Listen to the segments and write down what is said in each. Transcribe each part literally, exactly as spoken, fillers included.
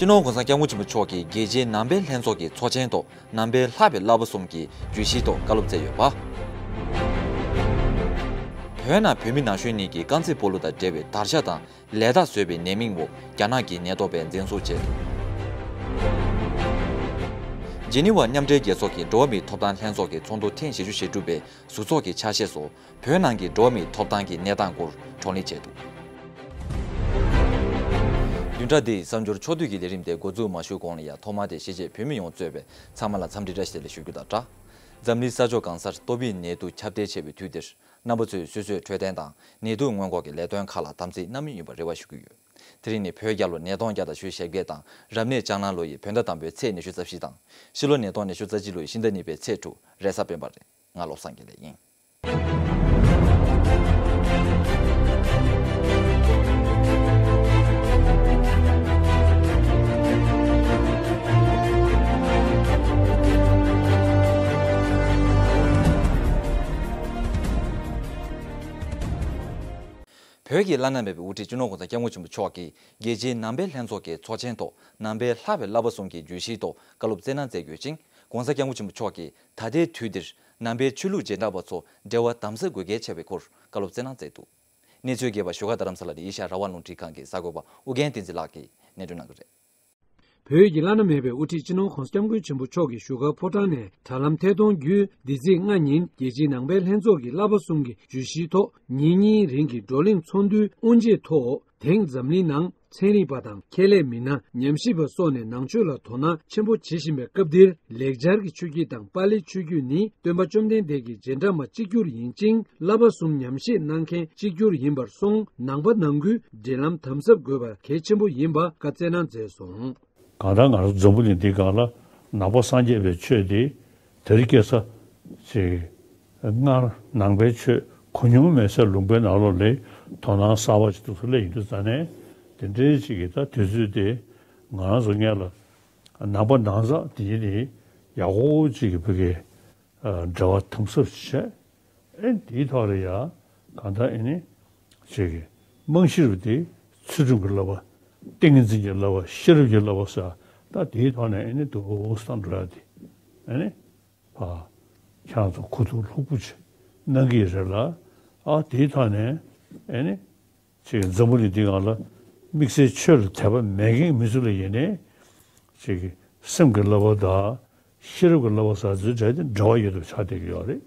སྤྱི་ནོར་༸གོང་ས་༸སྐྱབས་མགོན་ཆེན་པོ་མཆོག་གིས་རྒྱལ་སྤྱིའི་ནང་པའི་ལྷན་ཚོགས་ཀྱི་ཚོགས་ཆེན་ཐོག་ནང་པའི་ལྷག་པའི་བསླབ་པ་གསུམ་གྱི་བརྗོད་གཞིའི་ཐོག་བཀའ་སློབ་སྩལ་ཡོད་པ། བོད་ནང་བོད་མི་ན་གཞོན་གཉིས་ཀྱིས་རྐང་རྩེད་སྤོ་ལོ་དང་འབྲེལ་བའི་དར་ཆ་དང་ལས་རྟགས་བཟོས་པའི་ནད་མིང་འོག་རྒྱ་ནག་གི་ནད་ཐོག་པས་འཛིན་བཟུང་བྱས་འདུག། ཇི་ནི་ཝ་མཉམ་འབྲེལ་རྒྱལ་ཚོགས་ཀྱི་འགྲོ་བ་མིའི་ཐོབ་ཐང་ལྷན་ཚོགས་ཀྱི་ཚོགས་འདུ་ཐེངས་བཞི་བཅུ་ཞེ་དྲུག་པའི་ཟུར་ཚོགས་ཀྱི་ཆ་ཤས་སུ་བོད་ནང་གི་འགྲོ་བ་མིའི་ཐོབ་ཐང་གི་གནས་སྟངས་སྐོར་བགྲོ་གླེང་བྱས་འདུག། བདུན་ཕྲག་འདིའི་གསར་འགྱུར་ཕྱོགས་བསྡུས་ཀྱི་ལས་རིམ་དེ་འགོ་འཛུགས་མ་ཞུས་གོང་ལ་ཡང་ཐོག་མར་དེ་གཞིས་བྱེས་བོད་མི་ཡོངས་གཙོས་པའི་ཚང་མ་ལ་འཚམས་འདྲི་བཀྲ་ཤིས་བདེ་ལེགས་ཞུ་རྒྱུ་དང་སྦྲགས། འཛམ་གླིང་ས་ཕྱོགས་གང་སར་ཏོག་དབྱིབས་ནད་དུག་ཁྱབ་གདལ་ཆེ་བའི་དུས་འདིར་རྣམ་པ་ཚོས་སོ་སོའི་འཕྲོད་བསྟེན་དང་ནད་དུག་སྔོན་འགོག་གི་ལས་དོན་ཁག་ལ་དམ་ཚིག་གནང་མུས་ཡིན་པར་རེ་བ་ཞུ་གི་ཡོད། དེ་རིང་ནི་བོད་རྒྱལ་ལོ་ཉིས་སྟོང་བརྒྱ་དང་བཞི་བཅུ་ཞེ་བརྒྱད་དང་རབ་གནས་ལྕགས་གླང་ལོ་ཡི་བོད་ཟླ་དང་པོའི་ཚེས་ཉི་ཤུ་རྩ་བཞི་དང་ཕྱི་ལོ་ཉིས་སྟོང་ཉི་ཤུ་རྩ་གཅིག་ལོ་ཡི་ཤིང་རྟ་གཉིས་པའི་ཚེས་དྲུག་རེས་གཟའ་སྤེན་པ་རེད། ང་བློ་བཟང་དགེ་ལེགས་ཡིན། བོད་ཀྱི་བླ་ན་མེད་པའི་དབུ་ཁྲིད་སྤྱི་ནོར་༸གོང་ས་༸སྐྱབས་མགོན་ཆེན་པོ་མཆོག་གིས་རྒྱལ་སྤྱིའི་ནང་པའི་ལྷན་ཚོགས་ཀྱི་ཚོགས་ཆེན་ཐོག་ནང་པའི་ལྷག་པའི་བསླབ་པ་གསུམ་གྱི་བརྗོད་གཞིའི་ཐོག་བཀའ་སློབ་སྩལ་གནང་མཛད་ཡོད་ཅིང་༸གོང་ས་༸སྐྱབས་མགོན་ཆེན་པོ་མཆོག་གིས་ད་ལྟའི་དུས་འདིར་ནང་པའི་ཆོས་ལུགས་རྗེས་འབྲང་པ་ཚོ་འབྲེལ་བ་དམ་ཟབ་དགོས་གལ་ཆེ་བའི་སྐོར་བཀའ་སློབ་སྩལ་གནང་མཛད་འདུག། གནས་ཚུལ་རྒྱས་པ་བཞུགས་སྒར་རྡ་རམ་ས་ལ་ནས་ཨེ་ཤ་ཡ་རང་དབང་རླུང་འཕྲིན་ཁང་གི་གསར་འགོད་པ་ཨུ་རྒྱན་བསྟན་འཛིན་ལགས་ཀྱིས་སྙན་སྒྲོན་གནང་གི་རེད། བོད་ཀྱི་བླ་ན་མེད་པའི་དབུ་ཁྲིད་སྤྱི་ནོར་༸གོང་ས་༸སྐྱབས་མགོན་ཆེན་པོ་མཆོག་གིས་བཞུགས་སྒར་ཕོ་བྲང་ནས་དྲ་ལམ་ཐད་གཏོང་བརྒྱུད་འདི་ཚེས་ལྔ་ཉིན་རྒྱལ་སྤྱིའི་ནང་པའི་ལྷན་ཚོགས་ཀྱི་བསླབ་པ་གསུམ་གྱི་བརྗོད་གཞིའི་ཐོག་ཉིན་གཉིས་རིང་གི་བགྲོ་གླེང་ཚོགས་འདུའི་དབུ་འབྱེད་ཐོག་དེང་འཛམ་གླིང་ནང་ཚན་རིག་པ་དང་ཁྱད་ལས་མི་སྣ་ཉམས་ཞིབ་པ་སོགས་ནས་ནང་ཆོས་ལ་དོ་སྣང་ཆེན་པོ་བྱེད་བཞིན་པའི་སྐབས་འདིར་ལེགས་སྦྱར་གྱི་ཆོས་བརྒྱུད་དང་པཱ་ལིའི་ཆོས་བརྒྱུད་ནི་སྟོན་པ་བཅོམ་ལྡན་འདས་ཀྱི་རྗེས་འབྲང་པ་གཅིག་གྱུར་ཡིན་ཅིང་བསླབ་པ་གསུམ་ཉམས་བཞེས་གནང་མཁན་གཅིག་གྱུར་ཡིན་པར་སོང་ནང་པ་ནང་ཁུལ་འབྲེལ་ལམ་དམ་ཟབ་དགོས་པ་གལ་ཆེན་པོ་ཡིན་པ་བཀའ་སྩལ་གནང་མཛད་སོང་། གང་ལྟར་ང་རང་འཛམ་བུ་གླིང་འདི་སྒང་ལ་ནང་པ་སངས་རྒྱས་པའི་ཆོས་འདི་དེ་རིང་ཁ་སང་ཅིག་སྔར་ནང་པའི་ཆོས་གོ་མྱོང་མེད་སའི་ལུང་པའི་ནང་ལོགས་ལ་དོ་སྣང་གསར་པ་ཅིག་འདུག་སེ་སླེབས་ཡོང་དུས་ཙ་ནས་དེ་འདྲའི་ཅིག་གི་ད་དུས་ཚོད་དེ་ང་རང་ཚོ་སྔོན་ལ་ནང་པ་ནང་ཚགས་དེ་ནི་ཡག་པོ་ཅིག་གི་བུ་གའི་འབྲེལ་བ་དམ་ཟབ་བྱས། ཨེ་དེའི་ཐོག་ལ་ཡ་གང་ལྟར་ཨེ་ནི་ཅིག་གི་རྨང་གཞི་རུ་དེ་ཚུལ་ཁྲིམས་ཀྱི་བསླབ་པ། ཏིང་ངེ་འཛིན་གྱི་བསླབ་པ། ཤེས་རབ་ཀྱི་བསླབ་པ་ཟེར་ད་དེའི་ཐོག་ནས་ཨེ་ནི་འདུག་སེ་འགྲོ་ཡ་དེ་ཨེ་ནི་ཕ་ཁྱེད་རང་ཚོ་གོ་བསྡུར་ལྷུག་པོ་ཅིག་གནང་གི་རེད་ལ། ཨ་དེའི་ཐོག་ནས་ཨེ་ནི་ཅིག་འཛམ་བུ་གླིང་འདི་སྒང་ལ་དམིགས་བསལ་ཆོས་ལ་དད་པ་མེད་མཁན་མི་ཚོ་ལ་ཡིན་ནའི་ཅིག་སེམས་ཀྱི་བསླབ་པ་དང་། ཤེས་རབ་ཀྱི་བསླབ་པ་ཟེར་ཚུལ་འདྲ་དེ་འབྲེལ་བ་ཡོད་དུ་ཆགས་བསྡད་ཀྱི་ཡོད་རེད།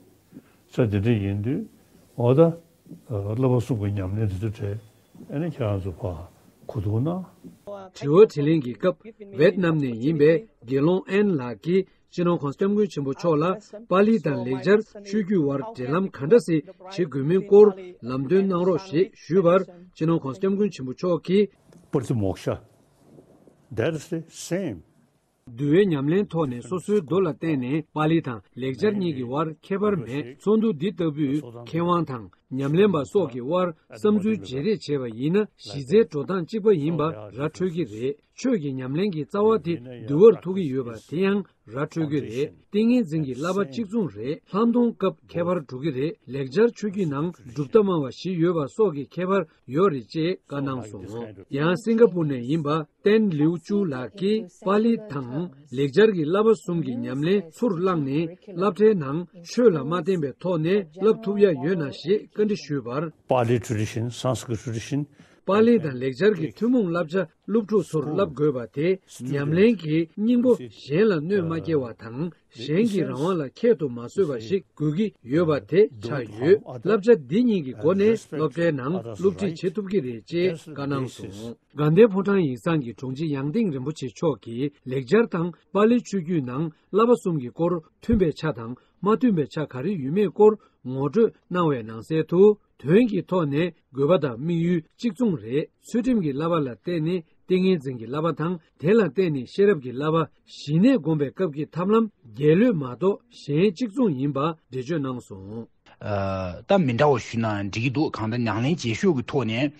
ས་དེ་འདྲ་ཡིན་དུས་འོ་ད་བསླབ་པ་གསུམ་གྱི་ཉམས་ལེན་དེ་ཚོ་གྲས་ཨ་ནི་ཁྱེད་རང་ཚོ་ཕར་གོ་བསྡུར་གནང་། དྲི་བ་དྲིས་ལན་གྱི་སྐབས་ཝེད་ནམ་ནས་ཡིན་པའི་དགེ་སློང་ཨན་ལགས་ཀྱིས་སྤྱི་ནོར་༸གོང་ས་༸སྐྱབས་མགོན་ཆེན་པོ་མཆོག་ལ་པཱ་ལི་དང་ལེགས་སྦྱར་ཆོས་བརྒྱུད་དབར་འབྲེལ་ལམ་ག་འདྲ་ཞིག་བྱེད་དགོས་མིན་སྐོར་ལམ་སྟོན་གནང་རོགས་ཞེས་ཞུས་པར་སྤྱི་ནོར་༸གོང་ས་༸སྐྱབས་མགོན་ཆེན་པོ་མཆོག་གིས། པྲ་ཏི་མོག་ཤ། That is the same. འདུལ་བའི་ཉམས་ལེན་ཐོག་ནས་སོ་སོའི་མདོ་ལ་བརྟེན་ནས་པཱ་ལི་དང་ལེགས་སྦྱར་གཉིས་ཀྱི་དབར་ཁྱད་པར་མེད། ཚོགས་འདུ་འདི་ལྟ་བུས་མཁས་དབང་དང་ཉམས་ལེན་པ་སོགས་ཀྱི་དབར་བསམ་ཚུལ་བརྗེ་རེས་བྱས་པ་ཡིན་ན་གཞི་རྩའི་འགྲོ་སྟངས་གཅིག་པ་ཡིན་པ་ར་འཕྲོད་ཀྱི་རེད། ཆོས་ཀྱི་ཉམས་ལེན་གྱི་རྩ་བ་དེ་འདུལ་བར་ཐུག་གི་ཡོད་པ་དེ་ཡང་ར་འཕྲོད་ཀྱི་རེད། ཏིང་ངེ་འཛིན་གྱི་བསླབ་པ་གཅིག་མཚུངས་རེད། ལྷག་མཐོང་སྐབས་ཁྱད་པར་འགྲོ་གི་རེད། ལེགས་སྦྱར་ཆོས་བརྒྱུད་ནང་གྲུབ་མཐའ་སྨྲ་བ་བཞི་ཡོད་པ་སོགས་ཀྱི་ཁྱད་པར་ཡོད་རེད་ཅེས་བཀའ་གནང་སོང་། ཡང་སིང་ག་པུར་ནས་ཡིན་པ། ཏན་ལིའུ་ཅུ་ལགས་ཀྱིས་པཱ་ལི་དང་ལེགས་སྦྱར་གྱི་བསླབ་པ་གསུམ་གྱི་ཉམས་ལེན་ཚུར་བླངས་ནས་སློབ་གྲྭའི་ནང་ཆོས་ལ་མ་བརྟེན་པའི་ཐོག་ནས་བསླབ་ཐུབ་ཡ་ཡོད་ན་ཞེས་བཀའ་འདྲི་ཞུས་པར། Pali tradition, Sanskrit tradition. པཱ་ལི་དང་ལེགས་སྦྱར་གྱི་ཐུན་མོང་བསླབ་བྱ་སློབ་ཕྲུག་ཚོར་བསླབ་དགོས་པ་དེ་ཉམས་ལེན་གྱི་སྙིང་པོ་གཞན་ལ་གནོད་མ་སྐྱེལ་བ་དང་། གཞན་གྱི་རང་དབང་ལ་ཁྱད་དུ་མ་བཟོད་པ་ཞིག་དགོས་ཀྱི་ཡོད་པ་དེ་ཆགས་ཡོད། བསླབ་བྱ་འདི་གཉིས་ཀྱི་སྒོ་ནས་སློབ་གྲྭའི་ནང་སློབ་ཁྲིད་བྱེད་ཐུབ་ཀྱི་རེད་ཅེས་བཀའ་གནང་སོང་། དགའ་ལྡན་ཕོ་བྲང་ཡིག་ཚང་གི་དྲུང་ཆེ་ཡང་སྟེང་རིན་པོ་ཆེ་མཆོག་གིས་ལེགས་སྦྱར་དང་པཱ་ལིའི་ཆོས་བརྒྱུད་ནང་བསླབ་པ་གསུམ་གྱི་སྐོར་མཐུན་པའི་ཆ་དང་མ་མཐུན་པའི་ཆ་ག་རེ་ཡོད་མེད་སྐོར་ངོ་སྤྲོད་གནང་བའི་ནང་གསལ་དུ། དོན་གྱི་ཐོག་ནས་དགོས་པ་དང་དམིགས་ཡུལ་གཅིག་མཚུངས་རེད། ཚུལ་ཁྲིམས་ཀྱི་བསླབ་པ་ལ་བརྟེན་ནས་ཏིང་ངེ་འཛིན་གྱི་བསླབ་པ་དང་དེ་ལ་བརྟེན་ནས་ཤེས་རབ་ཀྱི་བསླབ་པ། ཞི་གནས་སྒོམ་པའི་སྐབས་ཀྱི་ཐབས་ལམ་རྒྱལ་ལོས་མ་གཏོགས་གཞན་གཅིག་མཚུངས་ཡིན་པ་འགྲེལ་བརྗོད་གནང་སོང་། ཨ། ད་མི་འདྲ་བ་ཞུས་ན་འགྲིག་གི་འདུག། གང་ལྟར་ཉམས་ལེན་བྱེད་ཤུགས་ཀྱི་ཐོག་ནས། ཨ།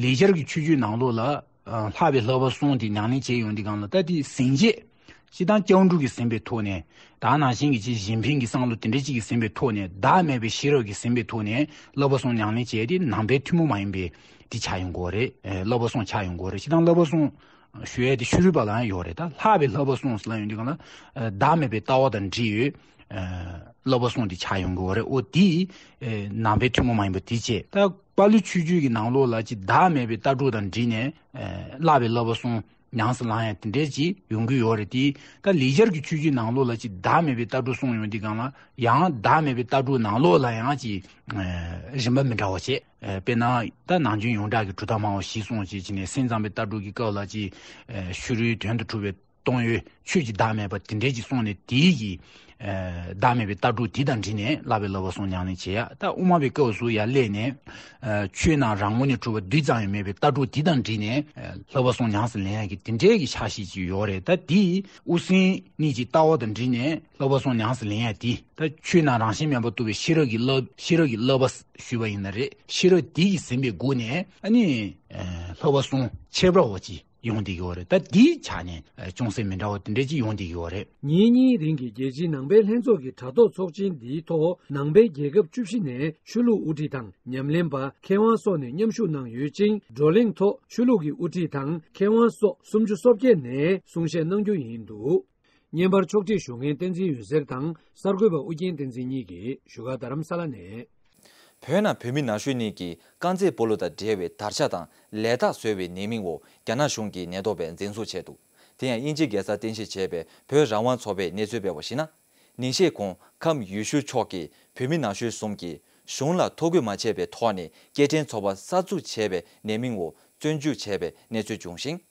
ལེགས་སྦྱར་གྱི་ཆོས་བརྒྱུད་ནང་ལོགས་ལ། ཨ། ལྷག་པའི་བསླབ་པ་གསུམ་དེ་ཉམས་ལེན་བྱས་ཡོང་དུས་སྒང་ལ་ད་དེ་ཟིན་བྱས། སྤྱིར་བཏང་སྐྱབས་འགྲོ་གིས་ཟིན་པའི་ཐོག་ནས། ད་ནང་བཞིན་གྱི་ཅིག་ཞི་ཅིན་ཕིང་གི་བསམ་བློ་དེ་འདྲ་ཅིག་གིས་ཟིན་པའི་ཐོག་ནས། བདག་མེད་པའི་ཤེས་རབ་ཀྱིས་ཟིན་པའི་ཐོག་ནས་བསླབ་པ་གསུམ་ཉམས་ལེན་བྱས་ཏེ་ནང་པའི་ཐུན་མོང་མ་ཡིན་པའི་དེ་ཆགས་ཡོང་གི་རེད། ཨེ། བསླབ་པ་གསུམ་ཆགས་ཡོང་གི་རེད། སྤྱིར་བཏང་བསླབ་པ་གསུམ་ ཞུ་ཡས་དེ་ཕྱི་རོལ་པ་ལའང་ཡོད་རེད། ད་ལྷག་པའི་བསླབ་པ་གསུམ་ཟེར་ལབ་ཡོང་དུས་སྒང་ལ་བདག་མེད་པའི་ལྟ་བ་དང་འདྲེས་ཡོད། བསླབ་པ་གསུམ་དེ་ཆགས་ཡོང་གི་ཡོད་རེད། འོ་དེ་ནང་པའི་ཐུན་མོང་མ་ཡིན་པ་དེ་བྱས། ད་དཔལ་ལུགས་ཆོས་བརྒྱུད་ཀྱི་ནང་ལོགས་ལ་ཅིག་བདག་མེད་པའི་ལྟ་གྲུབ་དང་འདྲེས་ནས་བསླབ་པའི་བསླབ་པ་གསུམ་ཉམས་སུ་བླང་ཡ་དེ་འདྲས་ཅིག་ཡོང་གི་ཡོད་རེད། དེ་ད་ལེགས་སྦྱར་གྱི་ཆོས་བརྒྱུད་ནང་ལོགས་ལ་ཅིག་བདག་མེད་པའི་ལྟ་གྲུབ་གསུངས་ཡོང་དུས་སྒང་ལ་ཡང་བདག་མེད་པའི་ལྟ་གྲུབ་ནང་ལོགས་ལ་ཡང་ཅིག་རིམ་པ་མི་འདྲ་བ་བྱས། དཔེར་ན་ད་ནམ་རྒྱུན་ཡོངས་གྲགས་ཀྱི་གྲུབ་མཐའ་སྨྲ་བ་བཞི་གསུངས་བྱས་ནས་སེམས་ཙམ་པའི་ལྟ་གྲུབ་ཀྱི་སྐབས་ལ་ཅིག་ཕྱི་རོལ་དོན་དུ་གྲུབ་པའི་སྟོང་ཡོད་ཆོས་ཀྱི་བདག་མེད་པ་དེ་འདྲས་ཅིག་གསུངས་ནས་དེའི་གི་བདག་མེད་པའི་ལྟ་གྲུབ་དེ་དང་འདྲེས་ནས་བསླབ་པའི་བསླབ་པ་གསུམ་ཉམས་ལེན་བྱེད་ཡ། ད་དབུ་མ་པའི་སྐབས་སུ་ཡར་སླེབས་ནས་ཆོས་རྣམས་རང་ངོས་ནས་གྲུབ་པ་རྡུལ་ཙམ་ཡང་མེད་པའི་ལྟ་གྲུབ་དེ་དང་འདྲེས་ནས་བསླབ་པ་གསུམ་ཉམས་སུ་ལེན་ཡ་གི་དེ་འདྲའི་གི་ཆ་ཤས་ཅིག་ཡོད་རེད། ད་དེ་དབུ་སེམས་གཉིས་ཀྱི་ལྟ་བ་དང་འདྲེས་ནས་བསླབ་པ་གསུམ་ཉམས་སུ་ལེན་ཡ་དེ། ད་ཆོས་རྣམས་རང་བཞིན་མེད་པར་རྟོགས་པའི་ཤེས་རབ་ཀྱི་བསླབ་ཤེས་རབ་ཀྱི་བསླབ་པ་ཞུས་པ་ཡིན་ན་རེད། ཤེས་རབ་དེ་ཡིས་ཟིན་པའི་སྒོ་ནས་ཨ་ནི་བསླབ་པ་གསུམ་ཁྱད་པར་བ་ཅིག་ཡོང་བསྡད་ཀྱི་ཡོད་རེད། ད་འདིའི་ཆ་ནས་ཅུང་ཟད་མི་འདྲ་བ་དེ་འདྲ་ཅིག་ཡོང་བསྡད་ཀྱི་ཡོད་རེད། ཉིན་གཉིས་རིང་གི་རྒྱལ་སྤྱིའི་ནང་པའི་ལྷན་ཚོགས་ཀྱི་དྲ་ཐོག་ཚོགས་ཆེན་འདིའི་ཐོག་ནང་པའི་རྒྱལ་ཁབ་བཅུ་བཞི་ནས་ཆོས་ལུགས་དབུ་ཁྲིད་དང་ཉམས་ལེན་པ་མཁས་དབང་སོགས་ནས་མཉམ་ཞུགས་གནང་ཡོད་ཅིང་། བགྲོ་གླེང་ཐོག་ཆོས་ལུགས་ཀྱི་དབུ་ཁྲིད་དང་མཁས་དབང་སོགས་སུམ་ཅུ་སོ་བརྒྱད་ནས་གསུང་བཤད་གནང་རྒྱུ་ཡིན་འདུག་བརྙན་པར་ཕྱོགས་སྒྲིག་ཞུ་མཁན་བསྟན་འཛིན་འོད་ཟེར་དང་གསར་འགོད་པ་ཨུ་རྒྱན་བསྟན་འཛིན་གཉིས་ཀྱིས་བཞུགས་སྒར་རྡ་རམ་ས་ལ་ནས། བོད་ནང་བོད་མི་ནང་ཆོས་གཉིས་ཀྱིས་རྐང་རྩེད་སྤོ་ལོ་དང་འབྲེལ་བའི་དར་ཆ་དང་ལས་རྟགས་བཟོས་པའི་ནད་རྨིང་འོག་རྒྱ་ནག་གཞུང་གིས་ནད་ཐོག་པས་འཛིན་བཟུང་བྱས་འདུག་དེ་ཡང་དབྱིན་ཇིའི་རྒྱལ་ས་རྟེན་གཞི་བྱས་པའི་བོད་རང་དབང་ཚོགས་པས་གནས་ཚུལ་སྤེལ་བར་གཞིགས་ན། ཉིན་ཤས་གོང་ཁམས་ཡུལ་ཤུལ་ཕྱོགས་ཀྱི་བོད་མི་ནང་ཆོས་གསུམ་གྱིས་གཞུང་ལ་ཐོ་འགོད་མ་བྱས་པའི་ཐོག་ནས་སྐྱེལ་འདྲེན་ཚོགས་པ་གསར་འཛུགས་བྱས་པའི་ནད་རྨིང་འོག་བཙོན་འཇུག་བྱས་པའི་གནས་ཚུལ་བྱུང་ཞིང་།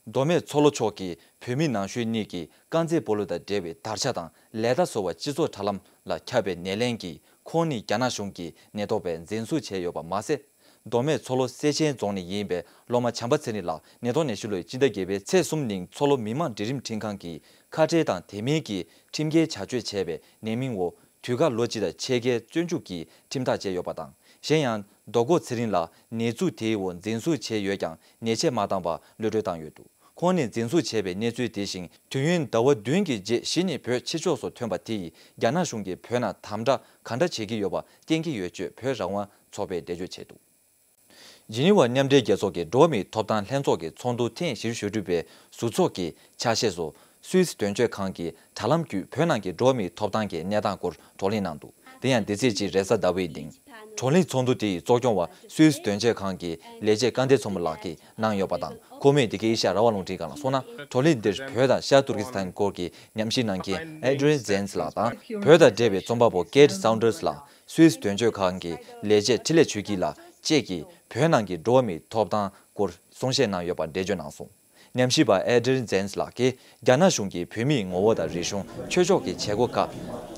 མདོ་སྨད་མཚོ་ལྷོ་ཕྱོགས་ཀྱི་བོད་མི་ནང་ཆོས་གཉིས་ཀྱིས་རྐང་རྩེད་སྤོ་ལོ་དང་འབྲེལ་བའི་དར་ཆ་དང་ལས་རྟགས་བཟོ་བ་སྤྱི་ཚོགས་དྲ་ལམ་ལ་ཁྱབ་པའི་ནད་ལན་གྱིས་ཁོང་གཉིས་རྒྱ་ནག་གཞུང་གིས་ནད་ཐོག་པས་འཛིན་བཟུང་བྱས་ཡོད་པ་མ་ཟད། མདོ་སྨད་མཚོ་ལྷོ་སེར་ཆེན་རྫོང་ནས་ཡིན་པའི་སློབ་མ་བྱམས་པ་ཚེ་རིང་ལགས་ནད་ཐོག་ནད་གཞི་ལོ་ཡི་སྤྱི་ཟླ་བརྒྱད་པའི་ཚེས་གསུམ་ཉིན་མཚོ་ལྷོ་མི་དམངས་འབྲིང་རིམ་ཁྲིམས་ཁང་གིས་ཁ་བྲལ་དང་དེ་མིན་གྱི་ཁྲིམས་འགལ་བྱ་སྤྱོད་བྱས་པའི་ནད་རྨིང་འོག་དུས་བཀག་ལོ་གཅིག་དང་ཕྱེད་ཀའི་བཙོན་འཇུག་གི་ཁྲིམས་ཐག་བཅད་ཡོད་པ་དང་། གཞན་ཡང་རྡོ་སྒོ་ཚེ་རིང་ལགས་ནད་འཛུགས་དེའི་འོག་འཛིན་བཟུང་བྱས་ཡོད་ཀྱང་ཉེས་ཆད་མ་བཏང་བར་གློད་གྲོལ་བཏང་ཡོད་འདུག་ཁོང་ནས་འཛིན་བཟུང་བྱས་པའི་གནས་ཚུལ་དེ་བཞིན་དུས་ཡུན་ཟླ་བ་བདུན་གྱི་རྗེས་གཞི་ནས་བོད་ཕྱི་ཕྱོགས་སུ་ཐོན་པ་དེ་ཡིས་རྒྱ་ནག་གཞུང་གིས་བོད་ནང་དམ་དྲག་ག་འདྲ་བྱེད་ཀྱི་ཡོད་པ་སྟོན་གྱི་ཡོད་ཅེས་བོད་རང་དབང་ཚོགས་པས་འགྲེལ་བརྗོད་བྱས་འདུག་ཇི་ནི་ཝ་མཉམ་འབྲེལ་རྒྱལ་ཚོགས་ཀྱི་འགྲོ་བ་མིའི་ཐོབ་ཐང་ལྷན་ཚོགས་ཀྱི་ཚོགས་འདུ་ཐེངས་བཞི་བཅུ་ཞེ་དྲུག་པའི་ཟུར་ཚོགས་ཀྱི་ཆ་ཤས་སུ་སུད་སི་དོན་གཅོད་ཁང་གིས་དྲ་ལམ་བརྒྱུད་བོད་ནང་གི་འགྲོ་བ་མིའི་ཐོབ་ཐང་གི་གནས་སྟངས་སྐོར་བགྲོ་གླེང་གནང་འདུག་དེ་ཡང་འདི་ཚེས་གཅིག་རེས་གཟའ་ཟླ་བའི་ཉིན། བགྲོ་གླེང་ཚོགས་འདུ་དེ་ཡི་གཙོ་སྐྱོང་བ་སུད་སི་དོན་གཅོད་ཁང་གི་ལས་བྱེད་སྐལ་ལྡན་མཚོ་མོ་ལགས་ཀྱིས་གནང་ཡོད་པ་དང་། ཁོ་མོས་འདི་གའི་ཨེ་ཤ་ཡ་རང་དབང་རླུང་འཕྲིན་ཁང་ལ་གསུངས་ན། བགྲོ་གླེང་འདིར་བོད་དང་ཤར་ཏུར་ཀི་སི་ཐན་སྐོར་གྱི་ཉམས་ཞིབ་གནང་མཁན་ཨེ་ཌི་རི་ཡན་ཛེན་སི་ལགས་དང་། བོད་དང་འབྲེལ་བའི་རྩོམ་པ་པོ་ཀེ་ཊི་སའུན་ཌར་སི་ལགས། སུད་སི་དོན་གཅོད་ཁང་གི་ལས་བྱེད་འཕྲིན་ལས་ཆོས་སྐྱིད་ལགས་བཅས་ཀྱིས་བོད་ནང་གི་འགྲོ་བ་མིའི་ཐོབ་ཐང་སྐོར་གསུང་བཤད་གནང་ཡོད་པར་འགྲེལ་བརྗོད་གནང་སོང་། ཉམས་ཞིབ་པ་ཨེ་ཌི་རི་ཛེན་སི་ལགས་ཀྱིས་རྒྱ་ནག་གཞུང་གིས་བོད་མིའི་ངོ་བོ་དང་རིག་གཞུང་། ཆོས་ཕྱོགས་ཀྱི་བྱེད་སྒོ་ཁག་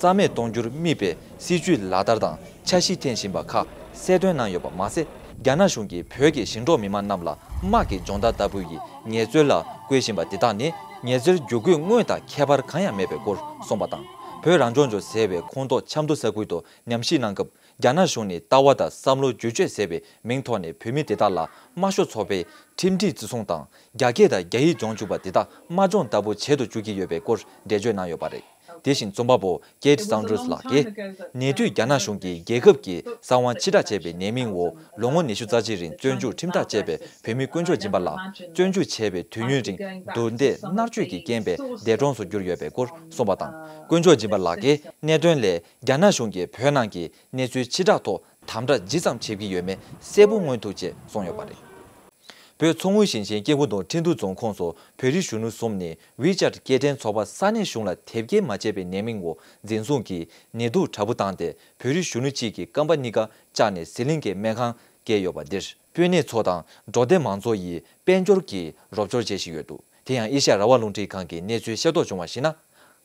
རྩ་མེད་གཏོང་རྒྱུར་དམིགས་པའི་སྲིད་བྱུས་ལག་བསྟར་དང་འཆར་གཞི་འཐེན་བཞིན་པ་ཁག་གསལ་སྟོན་གནང་ཡོད་པ་མ་ཟད། རྒྱ་ནག་གཞུང་གིས་བོད་ཀྱི་ཞིང་འབྲོག་མི་མང་རྣམས་ལ་དམག་གི་སྦྱོང་བརྡར་ལྟ་བུ་ཡི་ངལ་རྩོལ་ལ་བཀོལ་བཞིན་པ་འདི་དག་ནི་ངལ་རྩོལ་བསྒྱུར་བཀོད་དངོས་དང་ཁྱད་པར་གང་ཡང་མེད་པའི་སྐོར་གསུངས་པ་དང་། བོད་རང་སྐྱོང་ལྗོངས་ཟེར་བའི་ཁོངས་གཏོགས་ཆབ་མདོ་ས་ཁུལ་དུ་ཉམས་ཞིབ་གནང་སྐབས། རྒྱ་ནག་གཞུང་ནས་ལྟ་བ་དང་བསམ་བློ་བསྒྱུར་བཅོས་ཟེར་བའི་མིང་ཐོག་ནས་བོད་མི་དེ་དག་ལ་དམའ་ཤོས་ཚོགས་པའི་ཁྲིམས་སྒྲིག་བརྩི་སྲུང་དང་རྒྱ་སྐད་དང་རྒྱ་ཡིག་སྦྱོང་བཅུག་པ་དེ་དག་དམའ་སྦྱོང་ལྟ་བུ་བྱེད་དུ་བཅུག་གི་ཡོད་པའི་སྐོར་འགྲེལ་བརྗོད་གནང་ཡོད་པ་རེད། དེ་བཞིན་རྩོམ་པ་པོ་ཀེ་ཊི་སའུན་ཌར་སི་ལགས་ཀྱིས། ཉེ་དུས་རྒྱ་ནག་གཞུང་གིས་རྒྱལ་ཁབ་ཀྱི་གསང་བ་ཕྱིར་བསྒྲགས་བྱས་པའི་ནད་རྨས་འོག་ལོ་ངོ་ཉི་ཤུ་རྩ་གཅིག་རིང་བཙོན་འཇུག་ཁྲིམས་ཐག་བཅད་པའི་བོད་མི་དཀོན་མཆོག་སྦྱིན་པ་ལགས་བཙོན་འཇུག་བྱས་པའི་དུས་ཡུན་རིང་རྡུང་རྡེག་མནར་གཅོད་ཀྱི་རྐྱེན་པས་འདས་གྲོངས་སུ་གྱུར་ཡོད་པའི་སྐོར་གསུངས་པ་དང་། དཀོན་མཆོག་སྦྱིན་པ་ལགས་ཀྱིས་གནད་དོན་ལས། རྒྱ་ནག་གཞུང་གིས་བོད་ནང་གི་གནས་ཚུལ་ཕྱིར་བསྒྲགས་ཐོག་དམ་དྲག་ཇི་ཙམ་བྱེད་ཀྱི་ཡོད་མེད་གསལ་པོ་མངོན་ཐུབ་ཅེས་གསུངས་ཡོད་པ་རེད། བོད་མཚོ་སྔོན་ཞིང་ཆེན་སྐྱེ་རྒུ་མདོ་ཁྲིན་ཏུ་རྫོང་ཁོངས་སུ་བོད་རིགས་གཞོན་ནུ་གསུམ་ནས་ཝི་ཅར་སྐྱེལ་འདྲེན་ཚོགས་པ་ས་གནས་གཞུང་ལ་དེབ་སྐྱེལ་མ་བྱས་པའི་ནད་རྨས་འོག་འཛིན་བཟུང་གིས་ནད་དུག་དྲག་པོ་བཏང་སྟེ་བོད་རིགས་གཞོན་ནུ་གཅིག་གི་རྐང་པ་གཉིས་ཀ་བཅག་ནས་ཟི་ལིང་གི་སྨན་ཁང་བསྐྱལ་ཡོད་པ་འདིར་སྤུན་ཉེ་ཚོ་དང་འབྲོག་སྡེ་མང་ཚོགས་ཡིས་དཔལ་འབྱོར་གྱི་རོགས་སྐྱོར་བྱེད་བཞིན་ཡོད་འདུག་དེ་ཡང་ཨེ་ཤ་ཡ་རང་དབང་རླུང་འཕྲིན་ཁང་གིས་གནས་ཚུལ་ཤེས་རྟོགས་བྱུང་བར་གཞིགས་ན།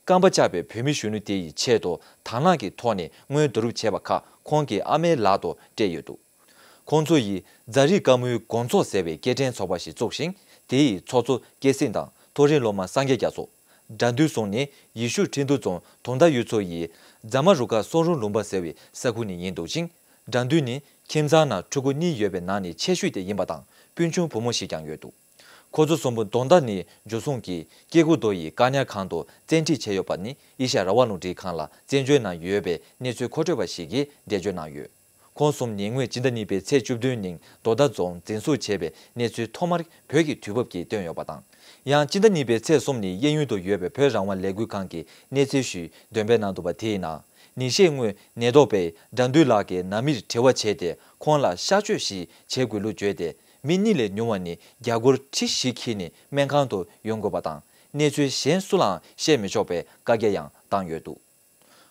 རྐང་པ་བཅག་པའི་བོད་མི་གཞོན་ནུ་དེ་ཡི་ཆེད་དུ་དང་བླངས་ཀྱི་ཐོག་ནས་དངུལ་བསྡུ་རུབ་བྱས་པ་ཁག་ཁོང་གི་ཨ་མའི་ལག་ཏུ་སྤྲད་ཡོད་འདུག་ཁོང་ཚོ་ཡིས་རྫ་རི་དཀར་མོའི་དགོང་ཚོགས་ཟེར་བའི་སྐྱེལ་འདྲེན་ཚོགས་པ་ཞིག་བཙུགས་ཤིང་། དེ་ཡི་ཚོགས་གཙོ་སྐྱེད་སྲིང་དང་མཐོ་རིམ་སློབ་མ་སངས་རྒྱས་རྒྱ་མཚོ། དགྲ་འདུལ་སོང་ནི་ཡེ་ཤུ་ཁྲིན་ཏུ་རྫོང་དུང་ཟླ་གཡུ་མཚོ་ཡི་རྫ་མ་རུ་ཁ་སོ་རུ་ལུང་པ་ཟེར་བའི་ས་ཁུལ་ནས་ཡིན་འདུག་ཅིང་། དགྲ་འདུལ་ནི་ཁྱིམ་ཚང་ནང་ཕྲུ་གུ་གཉིས་ཡོད་པའི་ནང་ནས་ཆེ་ཤོས་དེ་ཡིན་པ་དང་སྤུན་ཆུང་བུ་མོ་ཞིག་ཀྱང་ཡོད་འདུག་ཁོ་ཚོ་གསུམ་པོ་དུང་ཟླ་ནས་འབྱོར་སོང་གིས་སྐྱེ་རྒུ་མདོ་ཡི་བཀག་ཉར་ཁང་དུ་བཙན་ཁྲིད་བྱས་ཡོད་པ་ནི་ཨེ་ཤ་ཡ་རང་དབང་རླུང་འཕྲིན་ཁང་ལ་བཙན་བྱོལ་ནང་ཡོད་པའི་གནས་ཚུལ་མཁོ་སྤྲོད་པ་ཞིག་གིས་འགྲེལ་བརྗོད་གནང་ཡོད། ཁོང་གསུམ་ཉེ་སྔོན་སྤྱི་ཟླ་གཉིས་པའི་ཚེས་བཅུ་བདུན་ཉིན་དུང་ཟླ་རྫོང་འཛིན་བཟུང་བྱས་པའི་གནས་ཚུལ་ཐོག་མར་བོད་ཀྱི་དུས་བབ་ཀྱིས་བཏོན་ཡོད་པ་དང་ ཡང་སྤྱི་ཟླ་གཉིས་པའི་ཚེས་གསུམ་ཉིན་གཡས་གཡོན་དུ་ཡོད་པའི་བོད་རང་དབང་ལས་འགུལ་ཁང་གིས་གནས་ཚུལ་ཞིག་འདོན་སྤེལ་གནང་འདུག་པ། དེའི་ནང་ཉིན་ཤས་སྔོན་ནད་ཐོག་པས་དགྲ་འདུལ་ལགས་ཀྱི་ནང་མིར་དྲི་བ་བྱས་ཏེ། ཁོང་ལ་གཤག་བཅོས་ཤིག་བྱེད་དགོས་ལུགས་བརྗོད་དེ། མི་གཉིས་ལས་ཉུང་བ་ནི་རྒྱ་སྒོར་ཁྲི་བཞི་འཁྱེར་ནས་སྨན་ཁང་དུ་ཡོང་དགོས་པ་དང་། གནས་ཚུལ་གཞན་སུ་ལའང་བཤད་མི་ཆོག་པའི་བཀའ་རྒྱ་ཡང་བཏང་ཡོད་འདུག་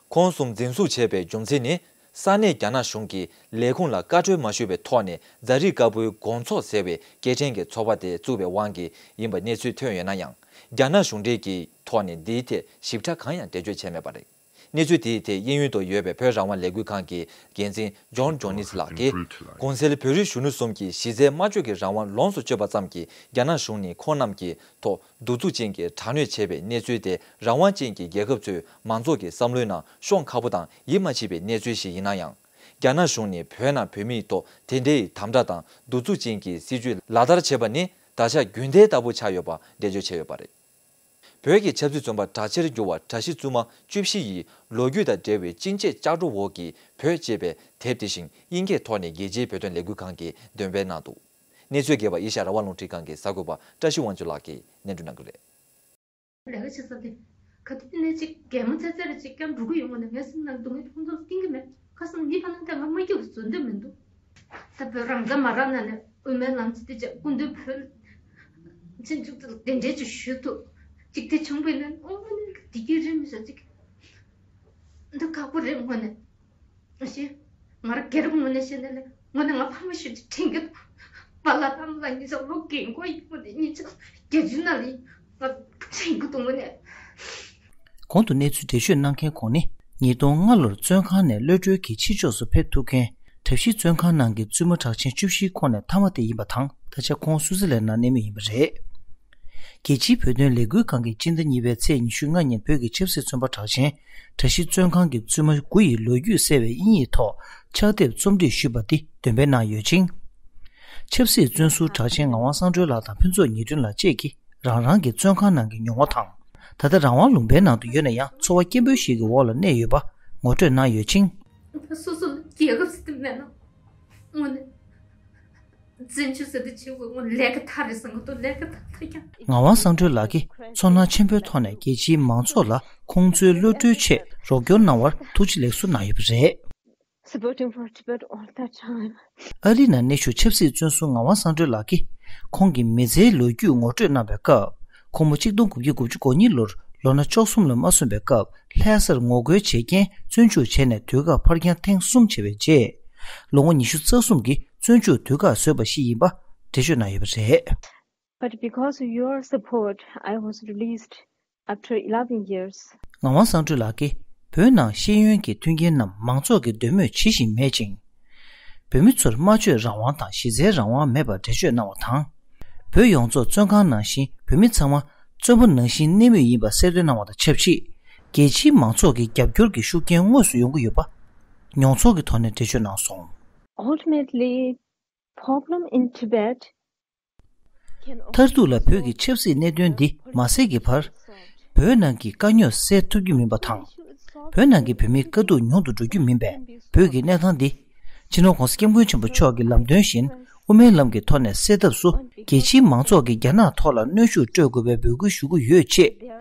ཁོང་གསུམ་འཛིན་བཟུང་བྱས་པའི་རྒྱུ་མཚན་ནི། ས་གནས་རྒྱ་ནག་གཞུང་གིས་ལས་ཁུངས་ལ་བཀའ་འཁྲོལ་མ་ཞུས་པའི་ཐོག་ནས། རྫ་རི་དཀར་པོའི་དགོང་ཚོགས་ཟེར་བའི་སྐད་འཕྲིན་གྱི་ཚོགས་པ་དེ་བཙུགས་པའི་དབང་གིས་ཡིན་པ་གནས་ཚུལ་ཐོན་ཡོད་ན་ཡང་། རྒྱ་ནག་གཞུང་འབྲེལ་གྱི་ཐོག་ནས་འདིའི་ཐད་ཞིབ་ཕྲ་གང་ཡང་འགྲེལ་བརྗོད་བྱས་མེད་པ་རེད། གནས་ཚུལ་དེའི་ཐད་གཡས་གཡོན་དུ་ཡོད་པའི་བོད་རང་དབང་ལས་འགུལ་ཁང་གི་འགན་འཛིན་ཇོན་ཇོ་ནིས་ལགས་ཀྱིས། གོང་གསལ་བོད་རིགས་གཞོན་ནུ་གསུམ་གྱི་གཞི་རྩའི་སྨྲ་བརྗོད་ཀྱི་རང་དབང་ལོངས་སུ་སྤྱོད་པ་ཙམ་གྱིས། རྒྱ་ནག་གཞུང་ནས་ཁོང་རྣམས་ཀྱི་ཐོག་གདུག་རྩུབ་ཅན་གྱི་དྲག་གནོན་བྱས་པའི་གནས་ཚུལ་དེ། རང་དབང་ཅན་གྱི་རྒྱལ་ཁབ་ཚོའི་མང་ཚོགས་ཀྱི་བསམ་བློའི་ནང་ཤོང་ཁག་པོ་དང་ཡིད་མ་ཆེས་པའི་གནས་ཚུལ་ཞིག་ཡིན་ན་ཡང་། རྒྱ་ནག་གཞུང་ནས་བོད་ནང་བོད་མིའི་ཐོག་དེ་འདྲའི་དམ་དྲག་དང་གདུག་རྩུབ་ཅན་གྱི་སྲིད་བྱུས་ལག་བསྟར་བྱས་པ་ནི། ད་ཆ་རྒྱུན་ལྡན་ལྟ་བུ་ཆགས་ཡོད་པ་འགྲེལ་བརྗོད་བྱས་ཡོད་པ་རེད། བོད་ཀྱི་ཆབ་སྲིད་བཙོན་པ་གྲགས་ཆེར་གྱུར་བ་གྲྭ་བཞི་བཙུན་མ་བཅུ་བཞི་ཡི་ལོ་རྒྱུས་དང་འབྲེལ་བའི་ཅིན་ཅེ་ལྕགས་སྒྲོག་འོག་གི་བོད་ཅེས་པའི་དེབ་དེ་བཞིན་དབྱིན་སྐད་ཐོག་ནས་རྒྱལ་སྤྱིའི་བོད་དོན་ལས་འགུལ་ཁང་གིས་འདོན་སྤེལ་གནང་འདུག་གནས་ཚུལ་རྒྱས་པ་ཨེ་ཤ་ཡ་རང་དབང་རླུང་འཕྲིན་ཁང་གི་གསར་འགོད་པ་བཀྲ་ཤིས་དབང་ཕྱུག་ལགས་ཀྱིས་སྙན་སྒྲོན་གནང་གི་རེད། ལས་ཀ་བྱེད་ས་དེ་ག་དུས་ནས་ཅིག་གད་མོ་ཚ་ཚ་རེ་ཅིག་ཀྱང་འགྲོ་གི་ཡོང་བ་ནས། ངའི་སེམས་ནང་སྡུག་བསྔལ་ཁོང་ཚོར་བསྟན་གི་མེད། ཁ་སང་འདི་ཕ་ནང་དེ་ང་མ་སྐྱིད་པ་བཟོ་འདོད་མི་འདུག་ད་བོད་རང་ས་མ་རག་ན་ནས་དབུ་མའི་ལམ་ཚིག་དེ་ཅག་སྐུ་མདུན་བོད་ཕྱིན་ཆོག་ཚུལ་དེ་འདྲས་ཅིག་ཞུ་ཐུབ་ཅིག་དེ་བྱུང་བས་ན། ཨོ་མ་ནི་བདེ་སྐྱིད་རེད་མི་བཟོ་ཅིག་འདི་ཁག་པོ་རེད་དངོས་གནས། ཨ་ཤེ། ང་རང་སྒེར་ངོས་ནས་བཤད་ན་ལས་དངོས་གནས་ང་ཕ་མ་ཞིག་དྲན་གི་འདུག་པཱ་ལགས་ཕ་མ་ལགས་གཉིས་ཆ་ལོ་རྒན་གོག་ཡིན་པ་དེ་གཉིས་ཆ་བརྒྱད་ཅུ་ནང་ལ་ཡིན་ང་དྲན་གི་འདུག་དངོས་གནས། གོང་དུ་གནས་ཚུལ་འགྲེལ་བརྗོད་གནང་མཁན་ཁོང་ནི་ཉིས་སྟོང་ལྔ་ལོར་བཙོན་ཁང་ནས་གློད་གྲོལ་གྱིས་ཕྱི་ཕྱོགས་སུ་ཕེབས་ཐུབ་མཁན་གྲྭ་བཞི་བཙོན་ཁང་ནང་གི་བཙུན་མ་གྲགས་ཅན་བཅུ་བཞིའི་ཁོངས་ནས་མཐའ་མ་དེ་ཡིན་པ་དང་། ད་ཆ་ཁོང་སུད་སི་ལན་ནང་གནས་མུས་ཡིན་པ་རེད། རྒྱལ་སྤྱིའི་བོད་དོན་ལས་འགུལ་ཁང་གིས་སྤྱི་ཟླ་གཉིས་པའི་ཚེས་ཉི་ཤུ་ལྔ་ཉིན་བོད་ཀྱི་ཆབ་སྲིད་བཙོན་པ་གྲགས་ཅན་གྲྭ་བཞི་བཙོན་ཁང་གི་བཙུན་མ་དགུ་ཡི་ལོ་རྒྱུས་གསལ་བའི་དབྱིན་ཡིག་ཐོག་ཕྱག་དེབ་རྩོམ་སྒྲིག་ཞུས་པ་འདི་འདོན་སྤེལ་གནང་ཡོད་ཅིང་། ཆབ་སྲིད་བཙོན་ཟུར་གྲགས་ཅན་ངག་དབང་བསམ་གྲུབ་ལགས་དང་ཕུན་ཚོགས་ཉི་སྒྲོན་ལགས་བཅས་ཀྱིས་རང་རང་གི་བཙོན་ཁང་ནང་གི་མྱོང་བ་དང་། ད་ལྟ་རང་དབང་ལུང་པའི་ནང་དུ་ཡོད་ན་ཡང་། འཚོ་བ་སྐྱིན་པོ་ཞིག་གི་འོག་ལ་གནས་ཡོད་པ་ངོ་སྤྲོད་གནང་ཡོད་ཅིང་། སོ་སོ་ལ་རྒྱལ་ཁབ་ཟེར་དེ་མེད་ན། དངོས་གནས། བཙན་བྱོལ་ཟེར་དེ་བྱེད་དགོས། དངོས་གནས་ལས་ཀ་མཐའ་རེད་ཟེར། ང་ཚོ་ལས་ཀ་མཐའ་མཐའ་ཀྱང་། ངག་དབང་བསམ་གྲུབ་ལགས་ཀྱིས་ཚོར་སྣང་ཆེན་པོའི་ཐོག་ནས་རྒྱལ་སྤྱིའི་མང་ཚོགས་ལ་ཁོང་ཚོའི་གློད་གྲོལ་ཆེད་རོགས་སྐྱོར་གནང་བར་ཐུགས་རྗེ་ལེགས་གསོལ་གནང་ཡོད་པ་རེད། Supporting for Tibet all the time. ཨ་རིའི་ནང་གནས་བཞུགས་ཆབ་སྲིད་བཙོན་ཟུར་ངག་དབང་བསམ་གྲུབ་ལགས་ཀྱིས་ཁོང་གི་མི་ཚེའི་ལོ་རྒྱུས་ངོ་སྤྲོད་གནང་བའི་སྐབས། ཁོང་མོ་གཅིག་སྟོང་དགུ་བརྒྱ་དགུ་བཅུ་གོ་གཉིས་ལོར་ལོ་ན་བཅུ་གསུམ་ལ་མ་སོན་པའི་སྐབས་ལྷ་སར་ངོ་རྒོལ་བྱེད་རྐྱེན་བཙོན་འཇུག་བྱས་ནས་དུས་བཀག་ཕར་འགྱངས་ཐེངས་གསུམ་བྱས་པའི་རྗེས། ལོ་ངོ་ཉི་ཤུ་རྩ་གསུམ་གྱི་བཙོན་འཇུག་དུས་བཀག་བཟོས་པ་ཞིག་ཡིན་པ་འགྲེལ་བརྗོད་གནང་ཡོད་པ་རེད། But because of your support, I was released after eleven years. ངག་དབང་བསམ་གྲུབ་ལགས་ཀྱིས་བོད་ནང་ཤེས་ཡོན་གྱི་མཐུན་རྐྱེན་རྣམས་མང་ཚོགས་ཀྱི་འདོད་མོས་ཇི་བཞིན་མེད་ཅིང་། བོད་མི་ཚོར་སྨྲ་བརྗོད་རང་དབང་དང་གཞི་རྩའི་རང་དབང་མེད་པར་འགྲེལ་བརྗོད་གནང་བ་དང་། བོད་ཡོངས་རྫོགས་བཙོན་ཁང་ནང་བཞིན་བོད་མི་ཚང་མ་བཙོན་པ་ནང་བཞིན་གནས་མུས་ཡིན་པ་གསལ་སྟོན་གནང་བ་དང་ཆབས་ཅིག་རྒྱལ་སྤྱིའི་མང་ཚོགས་ཀྱི་རྒྱབ་སྐྱོར་གྱི་ཤུགས་རྐྱེན་དངོས་སུ་ཡོང་གི་ཡོད་པ་མྱོང་ཚོར་གྱི་ཐོག་ནས་འགྲེལ་བརྗོད་གནང་སོང་། Ultimately, problem in Tibet མཐར་ཐུག་ལ་བོད་ཀྱི་ཆབ་སྲིད་གནད་དོན་འདི་མ་སེལ་གྱི་བར། བོད་ནང་གི་དཀའ་རྙོག་སེལ་ཐུབ་རྒྱུ་མིན་པ་དང་། བོད་ནང་གི་བོད་མིའི་དཀའ་སྡུག་ཉུང་དུ་འགྲོ་རྒྱུ་མིན་པས། བོད་ཀྱི་གནས་སྟངས་འདི། སྤྱི་ནོར་༧གོང་ས་༧སྐྱབས་མགོན་ཆེན་པོ་མཆོག་གི་ལམ་སྟོན་བཞིན་དབུ་མའི་ལམ་གྱི་ཐོག་ནས་སེལ་ཐབས་སུ། རྒྱལ་སྤྱིའི་མང་ཚོགས་ཀྱིས་རྒྱ་ནག་ཐོག་ལ་གནོན་ཤུགས་སྤྲོད་དགོས་པའི་འབོད་སྐུལ་ཞུ་གི་ཡོད་ཅེས།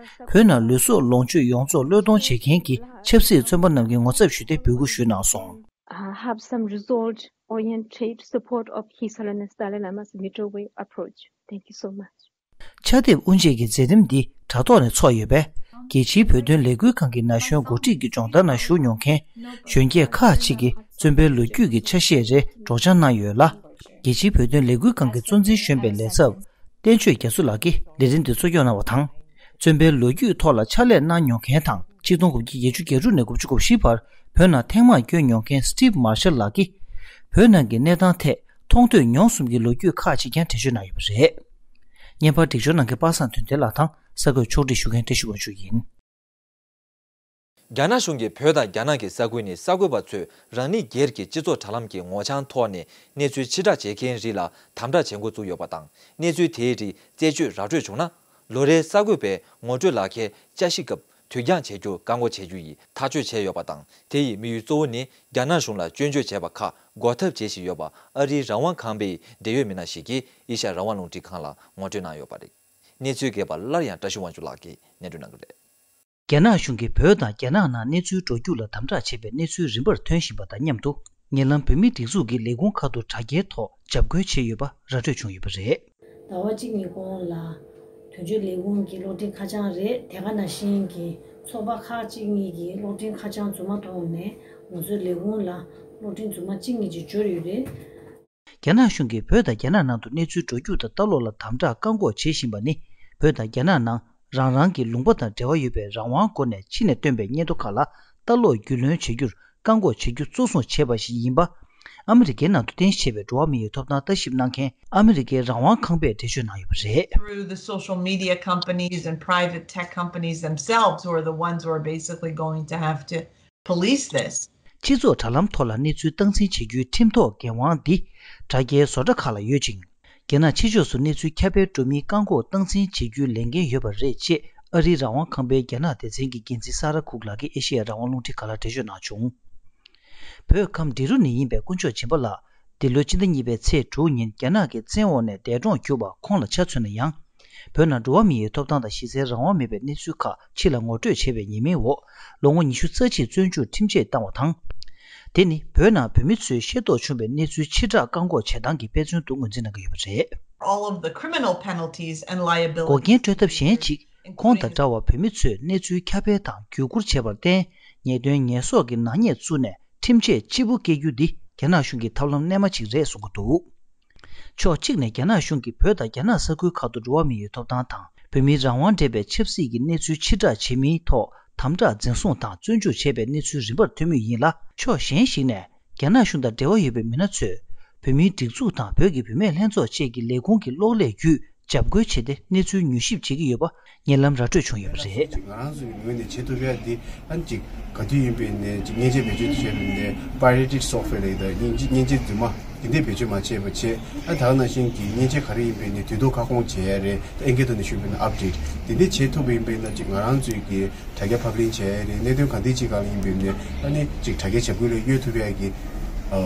བོད་ནང་ལུས་སྲོག་ལོངས་སྤྱོད་ཡོངས་རྫོགས་བློས་གཏོང་བྱེད་མཁན་གྱི་ཆབ་སྲིད་བཙོན་པ་རྣམས་ཀྱི་ངོ་ཚབ་ཞུས་ཏེ་འབོད་སྐུལ་ཞུས་གནང་སོང་། Uh, have some result oriented support of His Holiness Dalai Lama's Middle Way approach. Thank you so much. ཕྱག་དེབ་དབུ་འབྱེད་ཀྱི་མཛད་རིམ་འདི་དྲ་ཐོག་ནས་ཚོགས་ཡོད་པས། རྒྱལ་སྤྱིའི་བོད་དོན་ལས་འགུལ་ཁང་གི་ན་གཞོན་འགོ་ཁྲིད་ཀྱི་སྦྱོང་བརྡར་ནང་ཞུགས་མྱོང་མཁན་གཞོན་སྐྱེས་ཁག་ཅིག་གིས་བཙོན་པའི་ལོ་རྒྱུས་ཀྱི་ཆ་ཤས་རེ་སྒྲོག་སྦྱང་གནང་ཡོད་ལ། རྒྱལ་སྤྱིའི་བོད་དོན་ལས་འགུལ་ཁང་གི་གཙོ་འཛིན་གཞོན་པའི་ལས་ཚབ། བསྟན་ཆོས་རྒྱ་མཚོ་ལགས་ཀྱིས་ལས་རིམ་འདི་གཙོ་སྐྱོང་གནང་བ་དང་། བཙོན་པའི་ལོ་རྒྱུས་ཐོག་ལ་ཕྱག་ལས་གནང་མྱོང་མཁན་དང་། ཆིག་སྟོང་དགུ་བརྒྱ་བརྒྱད་ཅུ་གྱ་དྲུག་ནས་དགུ་བཅུ་གོ་བཞི་བར་བོད་ནང་ཐེངས་མང་བསྐྱོད་མྱོང་མཁན་Steve Marshall་ལགས་ཀྱིས། བོད་ནང་གི་གནས་སྟངས་ཐད་མཐོང་ཐོས་མྱོང་གསུམ་གྱི་ལོ་རྒྱུས་ཁག་ཅིག་ཀྱང་འགྲེལ་བརྗོད་གནང་ཡོད་པ་རེད། བརྙན་པར་སྒྲིག་སྦྱོར་གནང་མཁན་པ་སངས་དོན་ལྡན་ལགས་དང་གསར་འགོད་ཕྱོགས་སྒྲིག་ཞུ་མཁན་བཀྲ་ཤིས་དབང་ཕྱུག་ཡིན། རྒྱ་ནག་གཞུང་གིས་བོད་དང་རྒྱ་ནག་གི་ས་ཁུལ་ནས་གསར་འགོད་པ་ཚོས་རང་ནི་སྒེར་གྱི་སྤྱི་ཚོགས་དྲ་ལམ་གྱི་ངོ་བྱང་ཐོག་ནས་གནས་ཚུལ་ཕྱིར་བསྒྲགས་བྱེད་མཁན་རིགས་ལ་དམ་དྲག་བྱེད་འགོ་བཙུགས་ཡོད་པ་དང་། གནས་ཚུལ་དེའི་རིགས་རྩད་གཅོད་ར་སྤྲོད་བྱུང་ན། ལོ་རེའི་གསར་འགོད་པའི་ངོ་སྤྲོད་ལག་ཁྱེར་བསྐྱར་ཞིབ་སྐབས་དུས་འགྱངས་བྱེད་རྒྱུར་བཀག་འགོག་བྱེད་རྒྱུ་ཡི་ཐག་གཅོད་བྱས་ཡོད་པ་དང་། དེ་ཡི་དམིགས་ཡུལ་གཙོ་བོ་ནི་རྒྱ་ནག་གཞུང་ལ་སྐྱོན་བརྗོད་བྱས་པ་ཁག་འགོག་ཐབས་བྱེད་བཞིན་ཡོད་པ་ཨ་རིའི་རང་དབང་ཁང་པའི་འབྲེལ་ཡོད་མི་སྣ་ཞིག་གིས་ཨེ་ཤ་ཡ་རང་དབང་རླུང་འཕྲིན་ཁང་ལ་ངོ་སྤྲོད་གནང་ཡོད་པ་རེད། གནས་ཚུལ་རྒྱས་པར་སླར་ཡང་བཀྲ་ཤིས་དབང་ཕྱུག་ལགས་ཀྱིས་སྙན་སྒྲོན་གནང་གི་རེད། རྒྱ་ནག་གཞུང་གིས་བོད་དང་རྒྱ་ནག་ནང་གནས་ཚུལ་འགྲོ་རྒྱུགས་ལ་དམ་དྲག་བྱེད་པའི་གནས་ཚུལ་རིམ་པར་ཐོན་བཞིན་པ་དང་མཉམ་དུ། ཉེ་ལམ་བོད་མིའི་སྒྲིག་འཛུགས་ཀྱི་ལས་ཁུངས་ཁག་ཏུ་དྲ་རྒྱའི་ཐོག་འཇབ་རྒོལ་བྱས་ཡོད་པ་ར་སྤྲོད་བྱུང་ཡོད་པ་རེད། ཟླ་བ་གཅིག་གཉིས་གོང་ལ། དོན་གཅོད་ལས་ཁུངས་ཀྱི་གློག་འཕྲིན་ཁ་བྱང་རེད། དེ་ག་ནང་བཞིན་གྱི་ཚོགས་པ་ཁག་གཅིག་གཉིས་ཀྱི་གློག་འཕྲིན་ཁ་བྱང་རྫུན་མ་ཐོག་ནས་ང་ཚོའི་ལས་ཁུངས་ལ་གློག་འཕྲིན་རྫུན་མ་གཅིག་གཉིས་ཅིག་འབྱོར་ཡོད་རེད། རྒྱ་ནག་གཞུང་གིས་བོད་དང་རྒྱ་ནག་ནང་དུ་གནས་ཚུལ་འགྲོ་རྒྱུགས་དང་ལྟ་ཀློག་ལ་དམ་དྲག་བཀག་འགོག་བྱེད་བཞིན་པ་ནི། བོད་དང་རྒྱ་ནག་ནང་རང་རང་གི་ལུང་པ་དང་འབྲེལ་བ་ཡོད་པའི་རང་དབང་སྒོ་ནས་ཕྱི་ནས་བཏོན་པའི་སྙན་ཐོ་ཁག་ལ་ལྟ་ཀློག་རྒྱུས་ལོན་བྱ་རྒྱུར་བཀག་འགོག་བྱ་རྒྱུ་གཙོ་བཟུང་བྱས་པ་ཞིག་ཡིན་པ། ཨ་མི་རི་ཀའི་ནང་དུ་རྟེན་གཞི་བྱས་པའི་འགྲོ་བ་མིའི་ཐོབ་ཐང་ལྟ་ཞིབ་གནང་མཁན་ཨ་མི་རི་ཀའི་རང་དབང་ཁང་པས་འགྲེལ་བརྗོད་གནང་ཡོད་པ་རེད། Through the social media companies and private tech companies themselves, who are the ones who are basically going to have to police this. སྤྱི་ཚོགས་དྲ་ལམ་ཐོག་ལ་གནས་ཚུལ་སྟངས་འཛིན་བྱེད་རྒྱུའི་ཁྲིམས་ཐོག་འགན་དབང་འདི་དྲ་རྒྱའི་བཟོ་གྲྭ་ཁག་ལ་ཡོད་ཅིང་། རྒྱ་ནག་ཕྱི་ཕྱོགས་སུ་གནས་ཚུལ་ཁྱབ་སྤེལ་འགྲོ་མིའི་བཀག་འགོག་སྟངས་འཛིན་བྱེད་རྒྱུའི་ལས་འགན་ཡོད་པ་རེད་ཅེས་ཨ་རིའི་རང་དབང་ཁང་པའི་རྒྱ་ནག་སྡེ་ཚན་གྱི་འགན་འཛིན་ས་ར་ཁུག་ལགས་ཀྱིས་ཨེ་ཤེ་ཡ་རང་དབང་རླུང་འཕྲིན་ཁང་ལ་འགྲེལ་བརྗོད་གནང་བྱུང་། བོད་ཁམས་འབྲི་རུ་ནས་ཡིན་པའི་དཀོན་མཆོག་སྦྱིན་པ་ལགས་འདི་ལོའི་སྤྱི་ཟླ་གཉིས་པའི་ཚེས་དྲུག་ཉིན་རྒྱ་ནག་གི་བཙན་འོག་ནས་འདས་གྲོངས་གྱུར་པ་ཁོང་ལ་ཆ་མཚོན་ན་ཡང་། བོད་ནང་འགྲོ་བ་མིའི་ཐོབ་ཐང་དང་གཞི་རྩའི་རང་དབང་མེད་པའི་གནས་ཚུལ་ཁག་ཕྱི་ལ་ངོ་སྤྲོད་བྱས་པའི་ཉེས་མིང་འོག་ལོ་ངོ་ཉི་ཤུ་རྩ་གཅིག་བཙོན་འཇུག་ཁྲིམས་ཆད་བཏང་བ་དང་། དེ་ནི་བོད་ནང་བོད་མི་ཚོས་ཤེས་རྟོགས་བྱུང་བའི་གནས་ཚུལ་ཕྱིར་བསྒྲགས་བཀག་འགོག་བྱེད་སྟངས་ཀྱི་དཔེ་མཚོན་དུ་ངོས་འཛིན་གནང་གི་ཡོད་པ་རེད། All of the criminal penalties and liability. འགོག་རྐྱེན་སྤྲོད་ཐབས་གཞན་གཅིག་ཁོང་དང་འདྲ་བར་བོད་མི་ཚོས་གནས་ཚུལ་ཁྱབ་སྤེལ་དང་བརྒྱུད་བསྐུར་བྱས་པར་བརྟེན། ཉེས་དོན་ཉེས་གསོག་གི་ནག་ཉེས་བཙུགས་ནས་ཁྲིམས་ཆད་ལྕི་པོ་བཀལ་རྒྱུ་འདི་རྒྱ་ནག་གཞུང་གི་ཐབས་ལམ་རྣལ་མ་ཅིག་རེད་གསུང་གི་འདུག་ཕྱོགས་གཅིག་ནས་རྒྱ་ནག་གཞུང་གིས་བོད་དང་རྒྱ་ནག་ས་ཁུལ་ཁག་ཏུ་འགྲོ་བ་མིའི་ཐོབ་ཐང་དང་བོད་མིའི་རང་དབང་འབྲེལ་བའི་ཆབ་སྲིད་ཀྱི་གནས་ཚུལ་ཕྱིར་བསྒྲགས་བྱེད་མིའི་ཐོག་དམ་དྲག་འཛིན་བཟུང་དང་བཙོན་འཇུག་བྱས་པའི་གནས་ཚུལ་རིམ་པར་ཐོན་མུས་ཡིན་ལ། ཕྱོགས་གཞན་ཞིག་ནས་རྒྱ་ནག་གཞུང་དང་འབྲེལ་བ་ཡོད་པའི་མི་སྣ་ཚོས་བོད་མིའི་སྒྲིག་འཛུགས་དང་བོད་ཀྱི་བུད་མེད་ལྷན་ཚོགས་བཅས་ཀྱི་ལས་ཁུངས་ཀྱི་གློག་ཀླད་བརྒྱུད་འཇབ་རྒོལ་བྱས་ཏེ་གནས་ཚུལ་མྱུལ་ཞིབ་བྱེད་ཀྱི་ཡོད་པ། ཉེ་ལམ་ར་སྤྲོད་བྱུང་ཡོད་པ་རེད། ང་རང་ཚོའི་ངོས་ནས་བྱེད་ཐུབ་ཡ་འདི་ཨ་ནི་ཅིག་ག་དུས་ཡིན་པའི་ནས་ཅིག་མཉེན་ཆས་བེད་སྤྱོད་བྱས་པའི་ནས་pirated software ལབ་ཡ་ད་མཉེན་ཆས་མཉེན་ཆས་རྫུན་མ་འདི་འདྲས་བེད་སྤྱོད་མ་བྱས་པ་བྱས། ཨ་ད་ག་ནང་བཞིན་གྱི་མཉེན་ཆས་ག་རེ་ཡིན་པའི་ནས་དུས་ཐོག་ཁ་སྐོང་བྱས་ཡ་རེད། ད་ཨེ་འགའི་ཐོག་ནས་ཞུས་པའི་ནས་update འདི་འདྲས་བྱེད་ཐུབ་པ་ཡིན་པའི་ན་ཅིག་ང་རང་ཚོའི་གི་དྲ་རྒྱ་ཕབ་ལེན་བྱས་ཡ་རེད། གནད་དོན་ག་འདྲས་ཅིག་སྒང་ལ་ཡིན་པའི་ནས་ཨ་ནི་ཅིག་དྲ་རྒྱའི་འཇབ་རྒོལ་ལ་གཡོལ་ཐུབ་ཡ་གི་ཨ་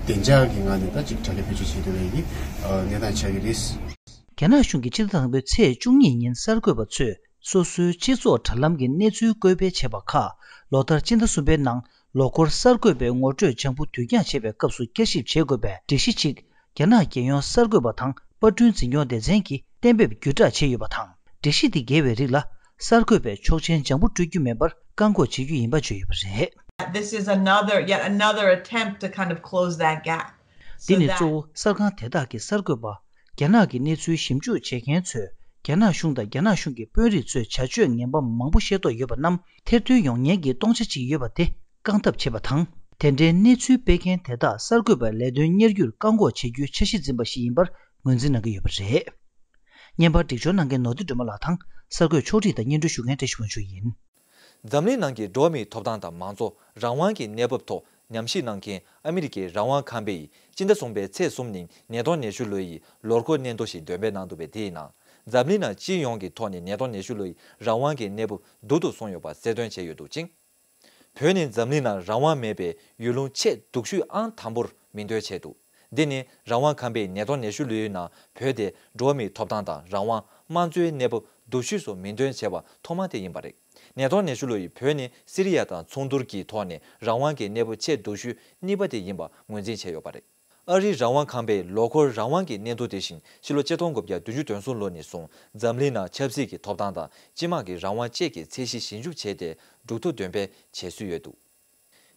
བདེ་འཇགས་ཀྱི་ངང་ནས་ད་ཅིག་དྲ་རྒྱ་བེད་སྤྱོད་བྱེད་ཐུབ་ཡ་གི་ཨ་གནས་སྟངས་ཆགས་ཀྱི་རེད། རྒྱ་ནག་གཞུང་གིས་ཕྱི་ཟླ་དང་པོའི་ཚེས་བཅུ་གཉིས་ཉིན་གསར་འགོད་པ་ཚོས་སོ་སོའི་སྤྱི་ཚོགས་དྲ་ལམ་གྱི་གནས་ཚུལ་བཀོད་སྤེལ་བྱས་པ་ཁག་ལོ་ལྟར་སྤྱི་ཟླ་གསུམ་པའི་ནང་ལོ་འཁོར་གསར་འགོད་པའི་ངོ་སྤྲོད་ལྗང་བུ་དུས་འགྱངས་བྱེད་པའི་སྐབས་སུ་བསྐྱར་ཞིབ་བྱེད་དགོས་པའི་སྒྲིག་གཞི་གཅིག་རྒྱ་ནག་རྒྱལ་ཡོངས་གསར་འགོད་པ་དང་པར་སྐྲུན་འཛིན་སྐྱོང་སྡེ་ཚན་གྱིས་གཏན་འབེབས་བརྒྱུད་བསྒྲགས་བྱས་ཡོད་པ་དང་། སྒྲིག་གཞི་འདི་འགལ་བའི་རིགས་ལ་གསར་འགོད་པས་ཆོག་མཆན་ལྗང་བུ་སྤྲོད་རྒྱུ་མིན་པར་བཀག་འགོག་བྱེད་རྒྱུ་ཡིན་པ་བརྗོད་ཡོད་པ་རེད། This is another, yet another attempt to kind of close that gap. འདི་ནི་གཙོ་བོ་གསར་ཁང་དེ་དག་གི་གསར་འགོད་པ། རྒྱ་ནག་གི་གནས་ཚུལ་ཞིབ་འཇུག་བྱེད་མཁན་ཚོས་རྒྱ་ནག་གཞུང་དང་རྒྱ་ནག་གཞུང་གི་དཔོན་རིགས་ཚོའི་བྱ་སྤྱོད་ངན་པ་མང་པོ་ཤེས་རྟོགས་ཡོད་པ་རྣམས་ཐེར་འདོན་ཡོང་ཉེན་གྱི་སྟོང་ཆ་གཅིག་ཡོད་པ་དེ་བསྐང་ཐབས་བྱེད་པ་དང་། དེ་འདྲའི་གནས་ཚུལ་སྤེལ་མཁན་དེ་དག་གསར་འགོད་པའི་ལས་དོན་གཉེར་རྒྱུར་བཀག་འགོག་བྱེད་རྒྱུའི་འཆར་གཞི་འཛིན་པ་ཞིག་ཡིན་པར་ངོས་འཛིན་གནང་གི་ཡོད་པ་རེད། བརྙན་པར་སྒྲིག་སྦྱོར་གནང་མཁན་ནོར་བདེ་སྒྲོལ་མ་ལགས་དང་གསར་འགོད་ཕྱོགས་སྒྲིག་དང་སྙན་སྒྲོན་ཞུ་མཁན་བཀྲ་ཤིས་དབང་ཕྱུག་ཡིན། འཛམ་གླིང་ནང་གི་འགྲོ་བ་མིའི་ཐོབ་ཐང་དང་མང་གཙོ་རང་དབང་གི་གནས་བབ་ཐོག་ཉམས་ཞིབ་གནང་མཁན་ཨ་མི་རི་ཀའི་རང་དབང་ཁང་པས་སྤྱི་ཟླ་གསུམ་པའི་ཚེས་གསུམ་ཉིན་ཉིས་སྟོང་ཉི་ཤུ་ལོའི་ལོ་འཁོར་སྙན་ཐོ་ཞིག་འདོན་སྤེལ་གནང་འདུག་པས། དེའི་ནང་འཛམ་གླིང་ནང་སྤྱི་ཡོངས་ཀྱི་ཐོག་ནས་ཉིས་སྟོང་ཉི་ཤུ་ལོའི་རང་དབང་གི་གནས་བབ་སྡུག་ཏུ་སོང་ཡོད་པ་གསལ་སྟོན་བྱས་ཡོད་འདུག་ཅིང་། བོད་ནི་འཛམ་གླིང་ནང་རང་དབང་མེད་པའི་ཡུལ་ལུང་ཆེས་སྡུག་ཤོས་ཨང་དང་པོར་མིང་འདོན་བྱས་འདུག་འདི་ནི་རང་དབང་ཁང་པས་ཉིས་སྟོང་ཉི་ཤུ་ལོའི་ནང་བོད་དེ་འགྲོ་བ་མིའི་ཐོབ་ཐང་དང་རང་དབང་། དམངས་གཙོའི་གནས་བབ་སྡུག་ཤོས་སུ་མིང་འདོན་བྱས་པ་ཐོག་མ་དེ་ཡིན་པ་རེད། ཉིས་སྟོང་ཉི་ཤུ་ལོའི་བོད་ནི་སི་རི་ཡ་དང་ཚོགས་འདུར་གྱི་ཐོག་ནས་རང་དབང་གི་གནས་བབ་ཆེས་སྡུག་ཤོས་གཉིས་པ་དེ་ཡིན་པ་ངོས་འཛིན་བྱས་ཡོད་པ་རེད། ཨ་རིའི་རང་དབང་ཁང་པས་ལོ་འཁོར་རང་དབང་གི་སྙན་ཐོ་དེ་བཞིན་ཕྱི་ལོ་ཆིག་སྟོང་དགུ་བརྒྱ་བདུན་ཅུ་དོན་གསུམ་ལོ་ནས་བཟུང་འཛམ་གླིང་ནང་ཆབ་སྲིད་ཀྱི་ཐོབ་ཐང་དང་སྤྱི་དམངས་ཀྱི་རང་དབང་བཅས་ཀྱི་ཚད་གཞི་ཞིབ་འཇུག་བྱས་ཏེ་སྒྲུག་ཐོ་འདོན་སྤེལ་བྱེད་སྲོལ་ཡོད་འདུག་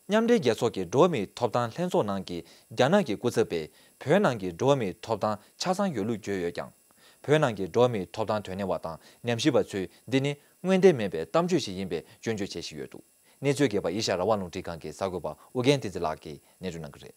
མཉམ་འབྲེལ་རྒྱལ་ཚོགས་ཀྱི་འགྲོ་བ་མིའི་ཐོབ་ཐང་ལྷན་ཚོགས་ནང་གི་རྒྱ་ནག་གི་སྐུ་ཚབ་པས་བོད་ནང་གི་འགྲོ་བ་མིའི་ཐོབ་ཐང་ཆ་ཚང་ཡོད་ལུགས་བརྗོད་ཡོད་ཀྱང་། བོད་ནང་གི་འགྲོ་བ་མིའི་ཐོབ་ཐང་དོན་གཉེར་བ་དང་ཉམས་ཞིབ་པ་ཚོས་འདི་ནི་དངོས་བདེན་མིན་པའི་གཏམ་བརྗོད་ཞིག་ཡིན་པའི་སྐྱོན་བརྗོད་བྱེད་བཞིན་ཡོད་འདུག་གནས་ཚུལ་རྒྱས་པ་ཨེ་ཤ་ཡ་རང་དབང་རླུང་འཕྲིན་ཁང་གི་གསར་འགོད་པ་ཨོ་རྒྱན་བསྟན་འཛིན་ལགས་ཀྱིས་སྙན་སྒྲོན་གནང་གི་རེད།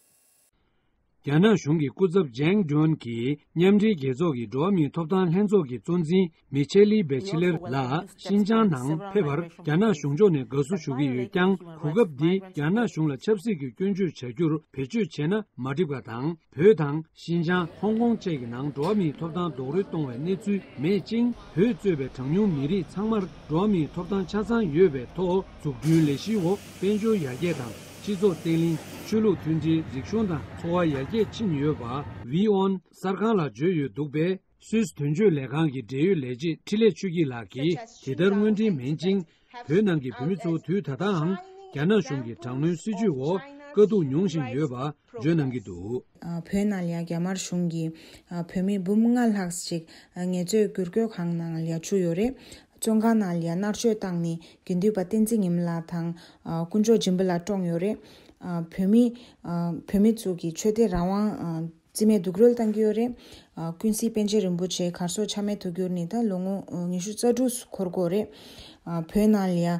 རྒྱ་ནག་གཞུང་གི་སྐུ་ཚབ་ཇེང་ཌོན་གྱིས་མཉམ་འབྲེལ་རྒྱལ་ཚོགས་ཀྱི་འགྲོ་བ་མིའི་ཐོབ་ཐང་ལྷན་ཚོགས་ཀྱི་གཙོ་འཛིན་མི་ཆེ་ལི་བེ་ཆི་ལེར་ལ་ཤིན་ཅང་ནང་ཕེབས་པར་རྒྱ་ནག་གཞུང་ཕྱོགས་ནས་དགའ་བསུ་ཞུ་གི་ཡོད་ཀྱང་། གོ་སྐབས་འདི་རྒྱ་ནག་གཞུང་ལ་ཆབ་སྲིད་ཀྱི་སྐྱོན་བརྗོད་བྱ་རྒྱུར་བེད་སྤྱོད་བྱས་ན་མ་འགྲིག་པ་དང་། བོད་དང་ཤིན་ཅང་། ཧོང་ཀོང་བཅས་ཀྱི་ནང་འགྲོ་བ་མིའི་ཐོབ་ཐང་རྡོག་རོལ་གཏོང་བའི་གནས་ཚུལ་མེད་ཅིང་། བོད་གཙོས་པའི་གྲངས་ཉུང་མི་རིགས་ཚང་མར་འགྲོ་བ་མིའི་ཐོབ་ཐང་ཆ་ཚང་ཡོད་པའི་ཐོག་འཛུགས་སྐྲུན་ལས་གཞིའི་འོག་དཔལ་འབྱོར་ཡར་རྒྱས་དང་། སྤྱི་ཚོགས་བརྟན་ལྷིང་། ཆོས་ལུགས་མཐུན་སྒྲིལ། རིག་གཞུང་དང་འཚོ་བ་ཡར་རྒྱས་ཕྱིན་ཡོད་པ་ཝི་ཨོན་གསར་ཁང་ལ་བརྗོད་ཡོད་འདུག་པས། སུད་སི་དོན་གཅོད་ལས་ཁང་གི་འབྲེལ་ཡོད་ལས་བྱེད་འཕྲིན་ལས་ཆོས་སྐྱིད་ལགས་ཀྱིས་དེ་ལྟར་དངོས་འབྲེལ་མིན་ཅིང་། བོད་ནང་གི་བོད་མི་ཚོ་དུས་ད་ལྟའང་རྒྱ་ནག་གཞུང་གི་དྲག་གནོན་སྲིད་བྱུས་འོག་དཀའ་སྡུག་མྱོང་བཞིན་ཡོད་པ་བརྗོད་གནང་གི་འདུག། ཨ། བོད་ནང་ལ་ཡ་རྒྱ་དམར་གཞུང་གིས་ཨ་བོད་མི་འབུམ་ལྔ་ལྷག་ཅིག་ཨ་ངལ་རྩོལ་བསྒྱུར་བཀོད་ཁང་ནང་ལ་ཡ་བཅུག་ཡོད་རེད། བཙོན་ཁང་ནང་ལ་ཡ་མནར་གཅོད་བཏང་ནས་དགེ་འདུན་པ་བསྟན་འཛིན་ཉི་མ་ལགས་དང་ཨ་དཀོན་མཆོག་སྦྱིན་པ་ལགས་བཀྲོངས་ཡོད་རེད། ཨ་བོད་མི་ཨ་བོད་མི་ཚོ་གི་ཆོས་དད་རང་དབང་ཨ་རྩིས་མེད་སྡུག་རུལ་བཏང་གི་ཡོད་རེད། ཨ་ཀུན་གཟིགས་པཎ་ཆེན་རིན་པོ་ཆེ་གར་སོགས་ཆ་མེད་དུ་གྱུར་ནས་ད་ལོ་ངོ་ཉི་ཤུ་རྩ་དྲུག་འཁོར་གྱི་ཡོད་རེད། ཨ་བོད་ནང་ལ་ཡ་ཨ་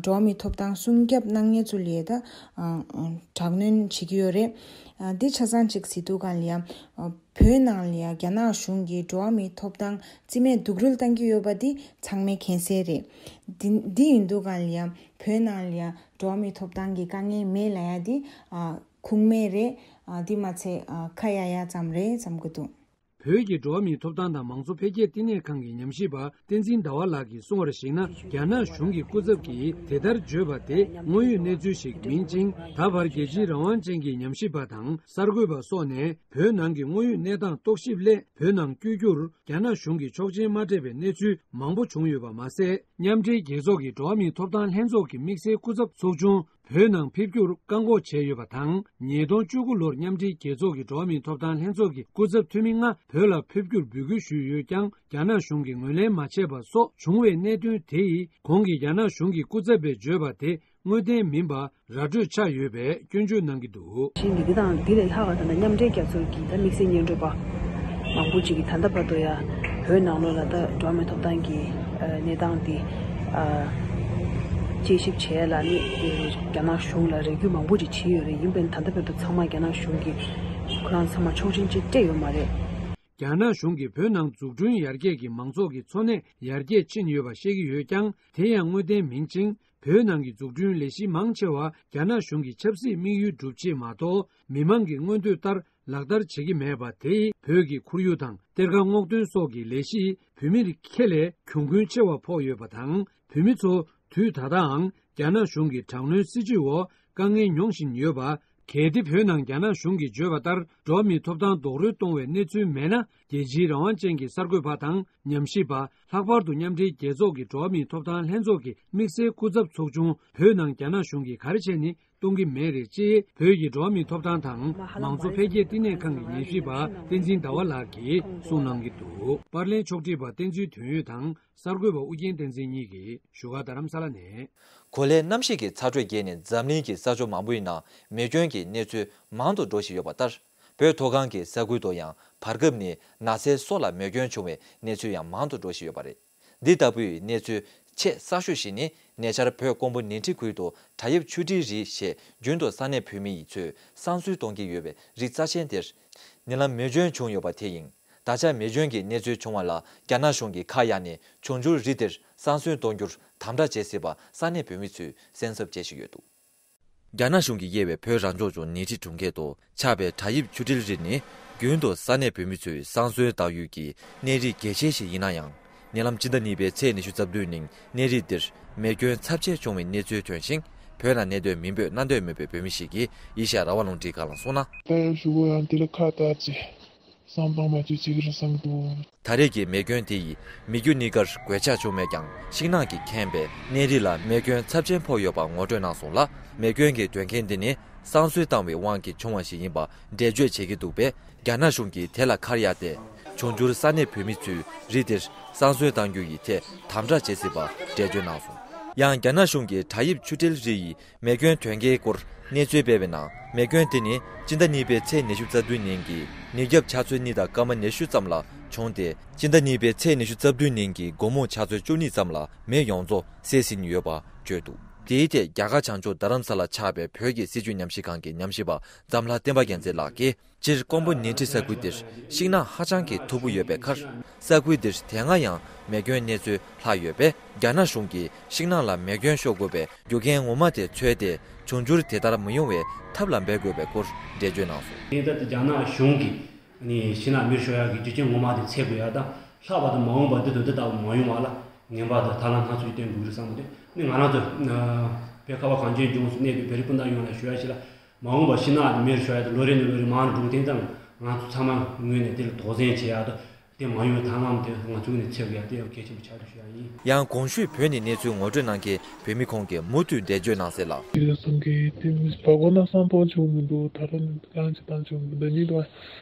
འགྲོ་བ་མིའི་ཐོབ་ཐང་སྲུང་སྐྱོབ་གནང་མཁན་ཚོ་ལ་ཡ་ད་ཨ་དྲག་གནོན་བྱེད་ཀྱི་ཡོད་རེད། ཨ་འདི་ཆ་ཚང་གཅིག་གཟིགས་དུས་གང་ལ་ཡ་ཨ་བོད་ནང་ལ་ཡ་རྒྱ་ནག་གཞུང་གིས་འགྲོ་བ་མིའི་ཐོབ་ཐང་རྩིས་མེད་སྡུག་རུལ་བཏང་གི་ཡོད་པ་འདི་ཚང་མས་མཁྱེན་གསལ་རེད། འདི་འདི་ཡིན་དུས་གང་ལ་ཡ་བོད་ནང་ལ་ཡ་འགྲོ་བ་མིའི་ཐོབ་ཐང་གི་དཀའ་ངལ་མེད་ལབ་ཡ་འདི་ཨ་ཁུངས་མེད་རེད། ཨ་འདི་མ་ཚད་ཨ་ཁ་ཡ་ཡ་ཙམ་རེད་བསམ་གྱི་འདུག། བོད་ཀྱི་འགྲོ་བ་མིའི་ཐོབ་ཐང་དང་མང་གཙོ་འཕེལ་རྒྱས་བསྟི་གནས་ཁང་གི་ཉམས་ཞིབ་པ་བསྟན་འཛིན་ཟླ་བ་ལགས་ཀྱིས་གསུངས་པར་གཞིགས་ན། རྒྱ་ནག་གཞུང་གི་སྐུ་ཚབ་ཀྱིས་དེ་ལྟར་བརྗོད་པ་དེ་དངོས་ཡོད་གནས་ཚུལ་ཞིག་མིན་ཅིང་། ད་བར་རྒྱལ་སྤྱིའི་རང་དབང་ཅན་གྱི་ཉམས་ཞིབ་པ་དང་གསར་འགོད་པ་སོགས་ནས་བོད་ནང་གི་དངོས་ཡོད་གནས་སྟངས་རྟོག་ཞིབ་སླད། བོད་ནང་བསྐྱོད་རྒྱུར་རྒྱ་ནག་གཞུང་གིས་ཆོག་མཆན་མ་སྤྲད་པའི་གནས་ཚུལ་མང་པོ་བྱུང་ཡོད་པ་མ་ཟད། མཉམ་འབྲེལ་རྒྱལ་ཚོགས་ཀྱི་འགྲོ་བ་མིའི་ཐོབ་ཐང་ལྷན་ཚོགས་ཀྱི་དམིགས་བསལ་སྐུ་ཚབ་ཚོགས་ཆུང་བོད་ནང་ཕེབས་རྒྱུར་བཀག་འགོག་བྱས་ཡོད་པ་དང་། ཉིས་སྟོང་བཅུ་དགུ་ལོར་མཉམ་འབྲེལ་རྒྱལ་ཚོགས་ཀྱི་འགྲོ་བ་མིའི་ཐོབ་ཐང་ལྷན་ཚོགས་ཀྱི་སྐུ་ཚབ་འཐུས་མི་ལྔ་བོད་ལ་ཕེབས་རྒྱུར་འབོད་སྐུལ་ཞུས་ཡོད་ཀྱང་། རྒྱ་ནག་གཞུང་གིས་ངོས་ལེན་མ་བྱས་པ་སོགས་བྱུང་བའི་གནད་དོན་དེ་ཡིས། གོང་གི་རྒྱ་ནག་གཞུང་གི་སྐུ་ཚབ་པས་བརྗོད་པ་དེ་དངོས་བདེན་མིན་པ་ར་སྤྲོད་ཆགས་ཡོད་པའི་སྐྱོན་བརྗོད་གནང་གི་འདུག། གཞི་ནས་འདི་དང་འདི་ལས་ལྷག་པ་ད་ལྟ་མཉམ་འབྲེལ་རྒྱལ་ཚོགས་ཀྱི་ད་དམིགས་བསལ་སྙན་སྒྲོན་པ་མང་པོ་ཅིག་གིས་ད་ལྟ་བར་དུ་ཡ་བོད་ནང་ལོགས་ལ་ད་འགྲོ་བ་མིའི་ཐོབ་ཐང་གི་ཨ་གནས་སྟངས་འདི་ཨ་དཔྱད་ཞིབ་བྱས་ལ་ནི་རྒྱ་ནག་གཞུང་ལ་རེ་སྐུལ་མང་པོ་ཅིག་བྱས་ཡོད་རེད། ཡིན་པས་ད་ལྟ་བར་དུ་ཚང་མ་རྒྱ་ནག་གཞུང་གིས་ཁོ་རང་ཚང་མ་ཆོག་མཆན་ཅིག་སྤྲད་ཡོད་མ་རེད། རྒྱ་ནག་གཞུང་གིས་བོད་ནང་འཛུགས་སྐྲུན་ཡར་རྒྱས་ཀྱིས་མང་ཚོགས་ཀྱི་འཚོ་གནས་ཡར་རྒྱས་ཕྱིན་ཡོད་པ་བཤད་ཀྱི་ཡོད་ཀྱང་། དེ་ཡང་དངོས་བདེན་མིན་ཅིང་། བོད་ནང་གི་འཛུགས་སྐྲུན་ལས་གཞི་མང་ཆེ་བ་རྒྱ་ནག་གཞུང་གི་ཆབ་སྲིད་དམིགས་ཡུལ་སྒྲུབ་ཆེད་མ་གཏོགས། མི་མང་གི་མངོན་འདོད་ལྟར་ལག་བསྟར་བྱེད་ཀྱི་མེད་པ་དེས། བོད་ཀྱི་ཁོར་ཡུག་དང་གཏེར་ཁ་སྔོག་འདོན་སོགས་ཀྱི་ལས་གཞིས་བོད་མིར་ཁེ་ལས་གྱོང་གུན་ཆེ་བ་ཕོག་ཡོད་པ་དང་། བོད་མི་ཚོ་དུས་ད་ལྟའང་རྒྱ་ནག་གཞུང་གི་དྲག་གནོན་སྲིད་བྱུས་འོག་དཀའ་ངལ་མྱོང་བཞིན་ཡོད་པ། གལ་ཏེ་བོད་ནང་རྒྱ་ནག་གཞུང་གིས་བརྗོད་པ་ལྟར་འགྲོ་བ་མིའི་ཐོབ་ཐང་རྡོག་རོལ་གཏོང་བའི་གནས་ཚུལ་མེད་ན། རྒྱལ་སྤྱིའི་རང་དབང་ཅན་གྱི་གསར་འགོད་པ་དང་ཉམས་ཞིབ་པ། ལྷག་པར་དུ་མཉམ་འབྲེལ་རྒྱལ་ཚོགས་ཀྱི་འགྲོ་བ་མིའི་ཐོབ་ཐང་ལྷན་ཚོགས་ཀྱི་དམིགས་བསལ་སྐུ་ཚབ་ཚོགས་ཆུང་བོད་ནང་རྒྱ་ནག་གཞུང་གིས་ག་རེ་བྱས་ནས་གཏོང་གི་མེད་རེད། ཅེས་བོད་ཀྱི་འགྲོ་བ་མིའི་ཐོབ་ཐང་དང་མང་གཙོ་འཕེལ་རྒྱས་བསྟི་གནས་ཁང་གི་ཉམས་ཞིབ་པ་བསྟན་འཛིན་ཟླ་བ་ལགས་ཀྱིས་གསུངས་གནང་གི་འདུག། པར་ལེན་ཕྱོགས་སྒྲིག་པ་བསྟན་འཛིན་དོན་ཡོད་དང་གསར་འགོད་པ་ཨུ་རྒྱན་བསྟན་འཛིན་གཉིས་ཀྱིས་བཞུགས་སྒར་རྡ་རམ་ས་ལ་ནས། གོ་ལའི་གནམ་གཤིས་ཀྱི་ཚ་དྲོད་རྒྱས་ནས་འཛམ་གླིང་གི་ས་ཕྱོགས་མང་པོའི་ནང་མེ་སྐྱོན་གྱི་གནས་ཚུལ་མང་དུ་འགྲོ་བཞིན་ཡོད་པ་ལྟར། བོད་མཐོ་སྒང་གི་ས་ཁུལ་དུ་ཡང་བར་སྐབས་ནས་ན་ཚའི་སོ་ལ་མེ་སྐྱོན་བྱུང་བའི་གནས་ཚུལ་ཡང་མང་དུ་འགྲོ་བཞིན་ཡོད་པ་རེད། འདི་ལྟ་བུའི་གནས་ཚུལ་ཆེས་གསར་ཤོས་ཤིག་ནི། ཉེ་ཆར་བོད་ཀོང་པོ་ནེ་ཁྲི་ཁུལ་དུ་བྲག་ཡིབ་ཆུ་སྒྲིལ་རི་ཞེས་རྒྱུན་དུ་ས་གནས་བོད་མི་ཡི་ཚོས་བསང་གསོལ་གཏོང་གི་ཡོད་པའི་རི་རྩ་ཆེན་དེར་ཉེ་ལམ་མེ་སྐྱོན་བྱུང་ཡོད་པ་དེ་ཡིན། ད་ཆ་མེ་སྐྱོན་གྱི་གནས་ཚུལ་བྱུང་བ་ལ་རྒྱ་ནག་གཞུང་གིས་ཁ་གཡར་ནས་འབྱུང་འགྱུར་རི་དེར་བསང་གསོལ་གཏོང་རྒྱུར་དམ་དྲག་བྱེད་སྲིད་པ་ས་གནས་བོད་མི་ཚོས་སེམས་འཚབ་བྱེད་བཞིན་ཡོད་འདུག། རྒྱ་ནག་གཞུང་གིས་དབྱེ་བའི་བོད་རང་སྐྱོང་ལྗོངས་ནེ་ཁྲི་གྲོང་ཁྱེར་དུ་ཆགས་པའི་བྲག་ཡིབ་ཆུ་སྒྲིལ་རི་ནི་རྒྱུན་དུ་ས་གནས་བོད་མི་ཚོས་བསང་གསོལ་བཏང་ཡུལ་གྱི་གནས་རི་གལ་ཆེན་ཞིག་ཡིན་ན་ཡང་། ཉེ་ལམ་སྤྱི་ཟླ་གཉིས་པའི་ཚེས་ཉི་ཤུ་རྩ་བདུན་ཉིན་གནས་རི་འདིར་མེ་སྐྱོན་ཚབས་ཆེ་བྱུང་བའི་གནས་ཚུལ་ཐོན་ཞིང་། བོད་ནང་གནས་སྡོད་མི་འབོད་མནའ་སྡོད་མེད་པའི་བོད་མི་ཞིག་གིས་ཨེ་ཤ་ཡ་རང་དབང་རླུང་འཕྲིན་ཁང་ལ་གསུངས་ན། ད་ཡང་ཞུ་གི་ཡང་དེ་ལ་ཁ་བཏགས་ཅི། བསམ་བཏང་མ་བཅོས་བྱེད་ཀྱི་རེད་བསམ་འདུག། ད་རེས་ཀྱི་མེ་སྐྱོན་དེ་ཡིས་མི་རྒྱུ་གཉིས་ཀར་གོད་ཆག་བྱུང་མེད་ཀྱང་། ཤིང་ནགས་ཀྱིས་ཁེངས་པའི་གནས་རི་ལ་མེ་སྐྱོན་ཚབས་ཆེན་ཕོག་ཡོད་པ་ངོ་སྤྲོད་གནང་སོང་ལ། མེ་སྐྱོན་གྱི་དོན་རྐྱེན་འདི་ནི་བསང་གསོལ་བཏང་བའི་དབང་གིས་བྱུང་བ་ཞིག་ཡིན་པ་འགྲེལ་བརྗོད་བྱེད་ཀྱི་འདུག་པས། རྒྱ་ནག་གཞུང་གིས་དེ་ལ་ཁ་གཡར་ཏེ། འབྱུང་འགྱུར་ས་གནས་བོད་མི་ཚོས་རི་དེར་བསང་གསོལ་གཏང་རྒྱུ་ཡི་ཐད་དམ་དྲག་བྱེད་སྲིད་པ་འགྲེལ་བརྗོད་གནང་སོང་། ཡང་རྒྱ་ནག་གཞུང་གིས་བྲག་ཡིབ་ཆུ་སྒྲིལ་རི་ཡི་མེ་སྐྱོན་དོན་རྐྱེན་སྐོར་གནས་ཚུལ་སྤེལ་བའི་ནང་། མེ་སྐྱོན་དེ་ནི་སྤྱི་ཟླ་གཉིས་པའི་ཚེས་ཉི་ཤུ་རྩ་བདུན་ཉིན་གྱི་ཉིན་རྒྱབ་ཆུ་ཚོད་གཉིས་དང་སྐར་མ་ཉི་ཤུ་ཙམ་ལ་བྱུང་སྟེ། སྤྱི་ཟླ་གཉིས་པའི་ཚེས་ཉི་ཤུ་རྩ་བདུན་ཉིན་གྱི་དགོང་མོ་ཆུ་ཚོད་བཅུ་གཉིས་ཙམ་ལ་མེ་ཡོངས་རྫོགས་བསྲེགས་ཟིན་ཡོད་པ་བརྗོད་འདུག། དེའི་ཐད་རྒྱ་གར་བྱང་ཕྱོགས་རྡ་རམ་ས་ལ་ཆགས་པའི་བོད་ཀྱི་སྲིད་བྱུས་ཉམས་ཞིབ་ཁང་གི་ཉམས་ཞིབ་པ་ཛམ་ལྷ་བསྟན་པ་རྒྱལ་མཚན་ལགས་ཀྱིས། སྤྱིར་ཀོང་པོ་ཉིང་ཁྲི་ས་ཁུལ་འདིར་ཤིང་ནགས་ཧ་ཅང་གི་མཐུག་པོ་ཡོད་པའི་ཁར། ས་ཁུལ་འདིར་དེ་སྔ་ཡང་མེ་སྐྱོན་གནས་ཚུལ་ལྷག་ཡོད་པས། རྒྱ་ནག་གཞུང་གིས་ཤིང་ནགས་ལ་མེ་སྐྱོན་ཤོར་དགོས་པའི་རྒྱུ་རྐྱེན་ངོ་མ་དེ་འཚོལ་ཏེ། འབྱུང་འགྱུར་དེ་ལྟར་མི་ཡོང་བའི་ཐབས་ལ་འབད་དགོས་པའི་སྐོར་འགྲེལ་བརྗོད་གནང་སོང་། དེ་ལྟར་དུ་རྒྱ་ནག་གཞུང་གིས་ནི་ཤིང་ནགས་མེར་ཤོར་ཡག་གི་རྒྱུ་རྐྱེན་ངོ་མ་དེ་འཚོལ་དགོས་ཡག་དང་། ལྷག་པར་དུ་མ་འོངས་པར་འདི་དང་འདི་ལྟ་བུ་མ་ཡོང་བ་ལ་ངན་པ་དང་ཐབས་ལམ་སྣ་ཚོགས་ཤིག་བཏོན་དགོས་རེད་བསམ་གི་འདུག། ནི་ང་རང་ཚོ་བོད་ཁ་བ་གངས་ཅན་ལྗོངས་སུ་གནས་པའི་བོད་རིགས་སྤུན་ཟླ་ཡོངས་ལ་ཞུ་ཡག་ཞིག་ལ། མ་འོངས་པར་ཤིང་ནགས་མེར་ཤོར་ཡག་དེ་ལོ་རེ་ནས་ལོ་རེ་མང་རུ་འགྲོ་དེ་ཙམ། ང་ཚོ་ཚང་མ་ངོས་ནས་དེ་ལ་དོགས་ཟོན་བྱེད་ཡག་དང་། དེ་མ་ཡོང་བའི་དང་བླངས་དེ་ང་ཚོ་ནས་འཚོལ་དགོས་ཡ་དེ་ཡང་གལ་ཆེན་པོ་ཆགས་འདུག་ཞུ་ཡ་ཡིན། ཡང་གོང་ཞུས་བོད་ནས་གནས་ཚུལ་ངོ་སྤྲོད་གནང་མཁན་བོད་མི་ཁོང་གིས་མུ་མཐུད་འགྲེལ་བརྗོད་གནང་གསལ་ལ། དེ་སོང་གི་དེ་མི་བ་གོ་ན་བསམ་བཏང་ཆོག་མི་འདུག་ད་རུང་གང་ཅི་བཏང་ཆོག་མི་འདུག་ཉིད་བ།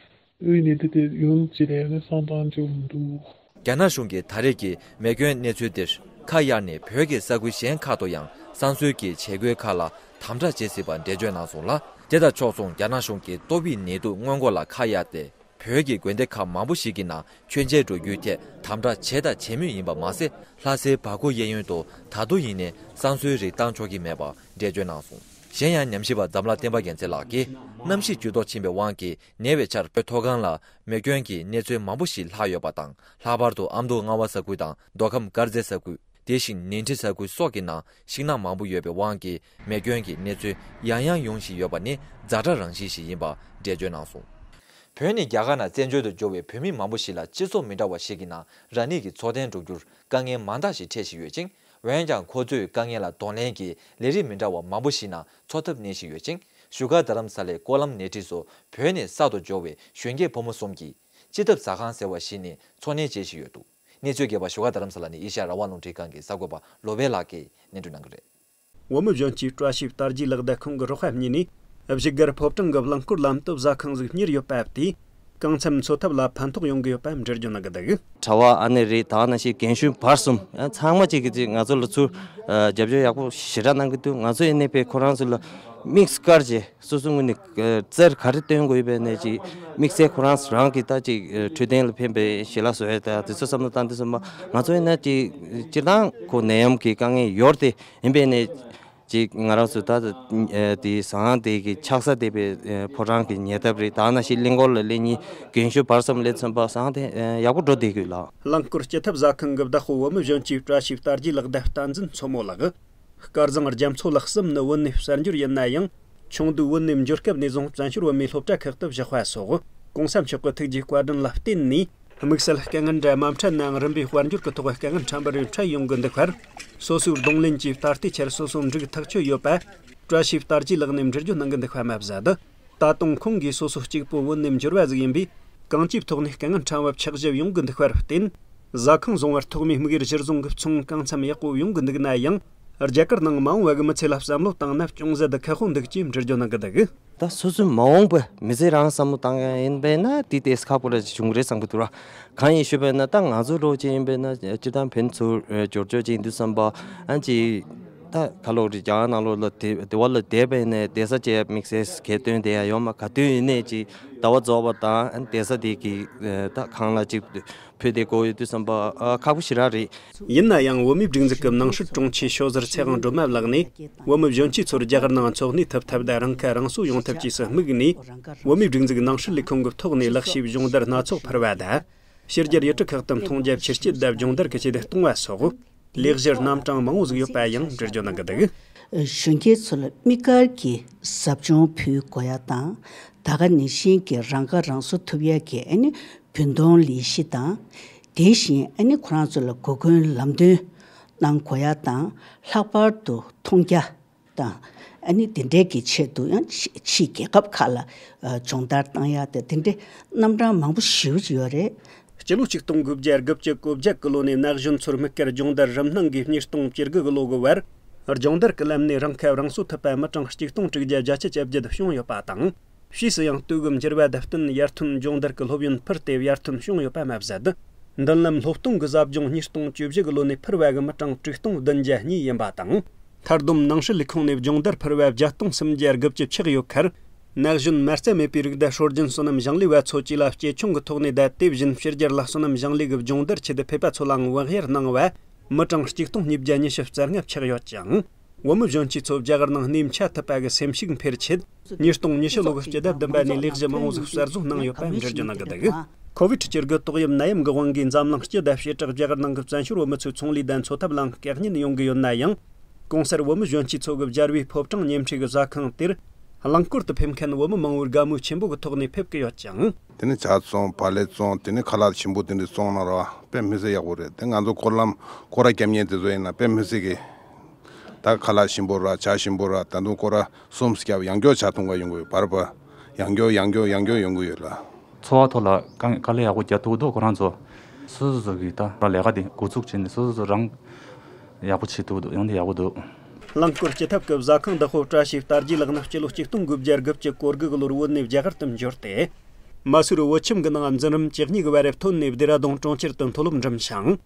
དབུས་ནས་དེ་དེ་ཡོང་ཅི་རེད་ནི་བསམ་བཏང་ཆོག་མི་འདུག་རྒྱ་ནག་གཞུང་གིས་ད་རེས་ཀྱི་མེ་སྐྱོན་གནས་ཚུལ་འདིར་ཁ་གཡར་ནས་བོད་ཀྱི་ས་ཁུལ་གཞན་ཁག་ཏུ་ཡང་བསང་གསོལ་གྱི་བྱེད་སྒོའི་ཁག་ལ་དམ་དྲག་བྱེད་སྲིད་པ་འགྲེལ་བརྗོད་གནང་སོང་ལ། དེ་དང་ཕྱོགས་མཚུངས་རྒྱ་ནག་གཞུང་གིས་ཏོག་དབྱིབས་ནད་དུག་སྔོན་འགོག་ལ་ཁ་གཡར་ཏེ། བོད་ཀྱི་དགོན་སྡེ་ཁག་མང་པོ་ཞིག་གི་ནང་མཆོད་མཇལ་འགྲོ་རྒྱུའི་ཐད་དམ་དྲག་བྱས་དང་བྱེད་མུས་ཡིན་པ་མ་ཟད། ལྷ་སའི་བར་སྐོར་གཡས་གཡོན་དུ་ད་དུང་ཡིན་ནའི་བསང་གསོལ་རིགས་བཏང་ཆོག་གི་མེད་པ་འགྲེལ་བརྗོད་གནང་སོང་། གཞན་ཡང་ཉམས་ཞིབ་པ་འཛམ་ལྷ་བསྟན་པ་རྒྱལ་མཚན་ལགས་ཀྱིས། གནམ་གཤིས་འགྱུར་ལྡོག་ཕྱིན་པའི་དབང་གིས་ཉེ་བའི་ཆར་བོད་མཐོ་སྒང་ལ་མེ་སྐྱོན་གྱི་གནས་ཚུལ་མང་པོ་ཞིག་ལྷག་ཡོད་པ་དང་། ལྷག་པར་དུ་ཨ་མདོ་རྔ་བ་ས་ཁུལ་དང་མདོ་ཁམས་དཀར་མཛེས་ས་ཁུལ། དེ་བཞིན་ཉིང་ཁྲི་ས་ཁུལ་སོགས་ཀྱི་ནང་ཤིང་ནགས་མང་པོ་ཡོད་པའི་དབང་གིས་མེ་སྐྱོན་གྱི་གནས་ཚུལ་ཡང་ཡང་ཡོང་བཞིན་ཡོད་པ་ནི་ཛ་དྲག་རང་བཞིན་ཞིག་ཡིན་པ་འགྲེལ་བརྗོད་གནང་སོང་། བོད་ནས་རྒྱ་གར་ནང་བཙན་བྱོལ་དུ་འབྱོར་བའི་བོད་མི་མང་པོ་ཞིག་ལ་སྤྱི་ཚོགས་མི་འདྲ་བ་ཞིག་གི་ནང་རང་ཉིད་ཀྱི་འཚོ་རྟེན་འགྲོ་རྒྱུར་དཀའ་ངལ་མང་དག་ཞིག་འཕྲད་བཞིན་ཡོད་ཅིང་། འོན་ཀྱང་ཁོ་ཚོས་དཀའ་ངལ་ལ་གདོང་ལེན་གྱིས་ལས་རིགས་མི་འདྲ་བ་མང་པོ་ཞིག་ནང་འཚོ་ཐབས་གནས་བཞིན་ཡོད་ཅིང་། བཞུགས་སྒར་རྡ་རམ་ས་ལའི་ཀོ་ལམ་ནེ་ཊི་སུ་བོད་ནས་གསར་དུ་འབྱོར་བའི་གཞོན་སྐྱེས་ཕོ་མོ་གསུམ་གྱིས་སྤྱི་ཐབ་ཟ་ཁང་ཟེར་བ་ཞིག་ནས་འཚོ་གནས་བྱེད་བཞིན་ཡོད་འདུག་གནས་ཚུལ་རྒྱས་པ་བཞུགས་སྒར་རྡ་རམ་ས་ལ་ནས་ཨེ་ཤ་ཡ་རང་དབང་རླུང་འཕྲིན་ཁང་གི་གསར་འགོད་པ་ལོ་པཎ་ལགས་ཀྱིས་སྙན་སྒྲོན་གནང་གི་རེད། བོད་མི་གཞོན་སྐྱེས་བཀྲ་ཤིས་དར་རྒྱས་ལགས་དང་ཁོང་གི་རོགས་པ་གཉིས་ནས་བཞུགས་སྒར་ཕོ་བྲང་གི་རླངས་འཁོར་ལམ་དུ་བཟའ་ཁང་ཟིག་གཉེར་ཡོད་པ་དེས་གང་འཚམ་འཚོ་ཐབས་ལ་ཕན་ཐོགས་ཡོང་གི་ཡོད་པ་འགྲེལ་བརྗོད་གནང་གི་འདུག་གྲྭ་བ་ཨ་ནེ་རེད། ད་ནང་བཞིན་རྒན་གཞོན་བར་གསུམ་ཚང་མ་གཅིག་གིས་ང་ཚོ་ལ་ཚུར་རྒྱབ་སྐྱོར་ཡག་པོ་ཞེ་དྲག་གནང་གི་འདུག་ང་ཚོ་ཨ་ནེ་པས་ཁོ་རང་ཚོ་ལ་དམིགས་བཀར་བྱས། སོ་སོ་ངོས་ནས་ཨ་རྩར་ག་རེ་སྟོན་དགོས་པའི་ནས་ཅིག་དམིགས་བསལ་ཁོ་རང་རང་གིས་ད་ཅིག་ཨ་འཕྲོད་བསྟེན་ལ་ཕན་པའི་ཞལ་ལག་བཟོ་ཡས་ད་དེ་ཚོ་བསམ་བློ་བཏང་དུས་ཙམ་པ་ང་ཚོ་ཡིན་ན་ཅིག་སྤྱིར་བཏང་ཁོ་ནད་ཡམས་ཀྱི་དཀའ་ངལ་ཡོད་དེ་ཡིན་པའི་ནས་ཅིག་ང་རང་ཚོ་ད་ཨ་དེ་ཟ་ཁང་དེ་གི་ཆགས་ས་དེ་པའི་ཨ་ཕོ་བྲང་གི་ཉེ་འདབས་རེད། ད་ནང་བཞིན་གླིང་སྐོར་ལ་སླེབས་མཁན་རྒན་གཞོན་བར་གསུམ་སླེབས་ཙམ་པ་ཟ་ཁང་དེ་ཨ་ཡག་པོ་འགྲོ་བསྡད་ཡོད་ལགས། རླངས་འཁོར་སྤྱི་ཐབ་ཟ་ཁང་གི་བདག་པོ་བོད་མི་གཞོན་སྐྱེས་བཀྲ་ཤིས་དར་རྒྱས་ལགས་དང་བསྟན་འཛིན་མཚོ་མོ་ལགས། སྐལ་བཟང་རྒྱ་མཚོ་ལགས་གསུམ་ནི་བོད་ནས་གསར་འབྱོར་ཡིན་ན་ཡང་། ཆུང་དུས་བོད་ནས་འབྱོར་སྐབས་ནས་བཟུང་བཙན་བྱོལ་བོད་མིའི་སློབ་གྲྭ་ཁག་ཏུ་བཞག་པ་སོགས་གོང་ས་མཆོག་གི་ཐུགས་རྗེའི་བཀའ་དྲིན་ལ་བརྟེན་ནས། དམིགས་བསལ་དཀའ་ངལ་འདྲ་མ་འཕྲད་ནའང་རིམ་པས་དཔལ་འབྱོར་གྱི་ཐོག་དཀའ་ངལ་ཕྲན་བུ་རེ་འཕྲད་ཡོང་གི་འདུག་པར། སོ་སོའི་གདོང་ལེན་གྱིས་ད་ལྟའི་ཆར་སོ་སོ་འགྲིག་ཐག་ཆོད་ཡོད་པ། བཀྲ་ཤིས་དར་རྒྱས་ལགས་ནས་འགྲེལ་བརྗོད་གནང་གི་འདུག་པ་མ་ཟད། ད་དུང་ཁོང་གིས་སོ་སོ་གཅིག་པུ་བོད་ནས་འབྱོར་བ་ཟིག་ཡིན་པས། གང་ཅིའི་ཐོག་ནས་དཀའ་ངལ་ཕྲན་བུ་ཆགས་ཞིབ་ཡོང་གི་འདུག་པར་བརྟེན། ཟ་ཁང་བཟུང་བར་ཐོག་མའི་དམིགས་ཡུལ་གཞིར་བཟུང་གི་ཚོང་གང་འཚམ་ཡག་པོ་ཡོང་གི་འདུག་ན་ཡང་། རྒྱ་གར་ནང་མ་འོངས་པ་གི་མི་ཚེ་ལ་བསམ་བློ་བཏང་ན་ཅུང་ཟད་དུ་ཁག་པོ་འདུག་ཅེས་འགྲེལ་བརྗོད་གནང་གི་འདུག་ད་སོ་སོའི་མ་འོངས་པའི་མི་ཚེ་རང་བསམ་བློ་བཏང་ཡ་ཡིན་པས་ན་དེ་ཏོག་ཙམ་ཁག་པོ་ར་ཅིག་བྱུང་གི་རེད་བསམ་གི་འདུག་ར། གང་ཡིན་ཞུས་པས་ན་ད་ང་ཚོ་འདྲ་བོ་ཅིག་ཡིན་པས་ན་སྤྱིར་བཏང་ཕན་ཚུན་འབྱོར་འབྱོར་ཅིག་ཡིན་དུས་ཙམ་པ་ཨ་ཅིག་ད་ཁ་ལོ་རི་རྒྱ་གར་ནང་ལོགས་ལ་དེ་དེ་བ་ལ་བསྡད་པས་ནས་བསྡད་ས་བཅས་དམིགས་བསལ་གལ་སྟོན་དེ་ཡང་ཡོད་མ། ག་དུས་ཡིན་ནས་ཅིག་ཟླ་བ་རྫོགས་པ་དང་ཨ་བསྡད་ས་དེ་གི་ད་ཁང་གླ་ཅིག་ཕུལ་ཏེ་དགོས་ཡོད་དུས་ཙམ་པ་ཨ་ཁག་པོ་ཞེ་དྲག་རེད། ཡིན་ན་ཡང་བོད་མིའི་སྒྲིག་འཛུགས་ཀྱི་ནང་སྲིད་དྲུང་ཆེ་ཤོ་ཟུར་ཚེ་དབང་སྒྲོལ་མ་ལགས་ནས་བོད་མི་གཞོན་སྐྱེས་ཚོར་རྒྱ་གར་ནང་འཚོ་གནས་ཐུབ་ཐབས་དང་རང་ཁ་རང་གསོ་ཡོང་ཐབས་བཅས་སུ་དམིགས་ནས། བོད་མིའི་སྒྲིག་འཛུགས་ནང་སྲིད་ལས་ཁུངས་ཀྱི་ཐོག་ནས་ལག་ཤེས་སྦྱོང་བརྡར་སྣ་ཚོགས་ཕུལ་བ་དང་། ཕྱི་རྒྱལ་ཡུལ་གྲུ་ཁག་ཏུ་མཐོང་རྒྱ་ཆེར་སྐྱེད་དང་སྦྱོང་བརྡར་གྱི་ཆེད་དུ་གཏོང་བ་སོགས་ལས་གཞི་རྣམ་གྲངས་མང་བོ་ཟིག་ཡོད་པ་ཡང་འགྲེལ་བརྗོད་གནང་གི་འདུག་གཞོན་སྐྱེས་ཚོ་ལ་དམིགས་བཀར་གྱིས་ཟབ་སྦྱོང་ཕུལ་དགོས་ཡ་དང་། ད་ག་ནང་བཞིན་གྱི་རང་ཁ་རང་གསོ་ཐུབ་ཡ་གི་ཨ་ནི་བུན་གཏོང་ལས་གཞི་དང་། དེ་བཞིན་ཨ་ནི་ཁོ་རང་ཚོ་ལ་སྒོ་ཀུན་ལམ་སྟོན་གནང་དགོས་ཡ་དང་། ལྷག་པར་དུ་མཐོང་རྒྱ་དང་། ཨ་ནི་དེ་འདྲའི་གི་ཆེད་དུ་ཡང་ཕྱི་ཕྱི་རྒྱལ་ཁབ་ཁག་ལ་ཨ་སྦྱོང་བརྡར་བཏང་ཡ་དེ་དེ་འདྲའི་རྣམ་གྲངས་མང་པོ་ཞེ་པོ་ཅིག་ཡོད་རེད། སྤྱི་ལོ་ཆིག་སྟོང་དགུ་བརྒྱ་དགུ་བཅུ་གོ་བརྒྱད་གི་ལོ་ནས་ན་གཞོན་ཚོར་དམིགས་བཀར་སྦྱོང་བརྡར་རིམ་སྣང་གིས་ཉིས་སྟོང་བཅུ་དགུ་གི་ལོ་གི་བར། སྦྱོང་བརྡར་གྱི་ལམ་ནས་རང་ཁ་རང་གསོ་ཐུབ་པ་མི་གྲངས་གཅིག་སྟོང་དྲུག་བརྒྱ་བརྒྱད་ཅུ་གྱ་བརྒྱད་བྱུང་ཡོད་པ་དང་། ཕྱིས་སུ་ཡང་དུས་བབ་འགྱུར་བ་དང་བསྟུན་ཡར་ཐོན་སྦྱོང་བརྡར་གྱི་སློབ་ཡོན་འཕུར་ཏེ་ཡར་ཐོན་བྱུང་ཡོད་པ་མ་ཟད། མདུན་ལམ་སློབ་སྟོན་གྱི་ཟབ་སྦྱོང་ཉིས་སྟོང་བཅུ་བཞི་གི་ལོ་ནས་འཕུར་བ་གི་མི་གྲངས་དྲུག་སྟོང་བདུན་བརྒྱ་གཉིས་ཡིན་པ་དང་། མཐར་བསྡོམས་ནང་སྲིད་ལས་ཁུངས་ནས་སྦྱོང་བརྡར་འཕུར་བ་བརྒྱད་སྟོང་སུམ་བརྒྱ་དགུ་བཅུ་ཆགས་ཡོད་ཁར། ན་གཞོན་མ་རྩ་མེད་པའི་རིགས་དང་སྲོལ་རྒྱུན་བསོད་ནམས་གཞུང་ལས་པ་ཚོ་བཅས་ལ་གཅེས་སྐྱོང་གི་ཐོག་ནས་བསྡད་དེ་བཞིན་ཕྱི་རྒྱལ་ལ་བསོད་ནམས་གཞུང་ལས་ཀྱི་སྦྱོང་བརྡར་ཆེད་དུ་ཕེབས་པ་ཚོ་ལའང་བག་གཡར་གནང་བ། མི་གྲངས་གཅིག་སྟོང་ཉིས་བརྒྱ་ཉི་ཤུ་རྩ་ལྔ་ཆགས་ཡོད་ཅིང་། བོད་མི་གཞོན་སྐྱེས་ཚོ་རྒྱ་གར་ནང་གནས་མཆེད་ཐུབ་པ་གི་སེམས་ཤུགས་འཕེལ་ཆེད། ཉིས་སྟོང་ཉི་ཤུ་ལོ་གི་སྤྱི་ཟླ་བདུན་པ་ནས་ལས་གཞི་མང་བོ་ཟིག་གསར་བཟོ་གནང་ཡོད་པ་འགྲེལ་བརྗོད་གནང་གི་འདུག་ཁོ་བིད་སྤྱི་ཟླ་ཏོག་དབྱིབས་ནད་ཡམས་ཀྱི་དབང་གིས་འཛམ་གླིང་སྤྱི་དང་བྱེ་བྲག་རྒྱ་གར་ནང་གི་བཙན་བྱོལ་བོད་མི་ཚོའི་ཚོང་ལས་དང་འཚོ་ཐབས་ལའང་བཀག་ཉེན་ཡོང་གི་ཡོད་ན་ཡང་། གོང་གསལ་བོད་མི་གཞོན་སྐྱེས་ཚོ་གི་རྒྱལ་བའི་ཕོ་བྲང་ཉེ་འཁྲིས་ཀྱི་ཟ་ཁང་དེར། རླངས་འཁོར་དུ་ཕེབས་མཁན་བོད་མི་མང་བོས་དགའ་མོས་ཆེན་པོ་གི་ཐོག་ནས་ཕེབས་ཀྱི་ཡོད་ཅིང་། དེ་ནི་ཇ་བཙོང་བག་ལེབ་བཙོང་དེ་ནི་ཁ་ལག་ཆེན་པོ་དེ་འདྲ་བཙོང་ན་ར་དཔེ་མི་སྲིད་ཡག་པོ་རེད། དེ་ང་ཚོ་སྐོར་ལམ་སྐོར་ར་རྒྱབ་མཁན་དེ་ཚོ་ཡིན་ན་དཔེ་མི་སྲིད་གི། ད་ཁ་ལག་ཞིམ་པོ་ར་ཇ་ཞིམ་པོ་ར་ད་དུང་སྐོར་ར་གསུམ་སྐྱབས་ཡང་སྐྱོར་ཇ་འཐུང་ག་ཡོང་གི་ཡོད། བར་བར་ཡང་སྐྱོར་ཡང་སྐྱོར་ཡང་སྐྱོར་ཡོང་གི་ཡོད་ལ། འཚོ་བ་ཐོག་ལ་དཀའ་དཀའ་ལས་ཡག་པོ་རྒྱག་ཐུབ་འདུག་ཁོ་རང་ཚོ། སོ་སོ་སོ་གིས་ད་ལས་ཀ་དེ་འགོ་ཚུགས་བྱས་ནས་སོ་སོ་སོ་རང་ཡག་པོ་བྱེད་ཐུབ་འདུག་ཡང་དེ་ཡག་པོ་འདུག་རླངས་འཁོར་སྤྱི་ཐབ་ཀྱི་བཟའ་ཁང་བདག་པོ་བཀྲ་ཤིས་རྟ་རྒྱས་ལགས་ནི་སྤྱི་ལོ་ཆིག་སྟོང་དགུ་བརྒྱ་དགུ་བཅུ་གོ་དགུ་གི་ལོར་བོད་ནས་རྒྱ་གར་དུ་འབྱོར་ཏེ། མ་སུར་བོད་ཁྱིམ་གྱི་ནང་འཛིན་རིམ་བཅུ་གཉིས་ཀྱི་བར་མཐོ་ནས་བདེ་ར་ལྡུང་གྲོང་ཁྱེར་དུ་མཐོ་སློབ་འགྲིམས་ཤིང་།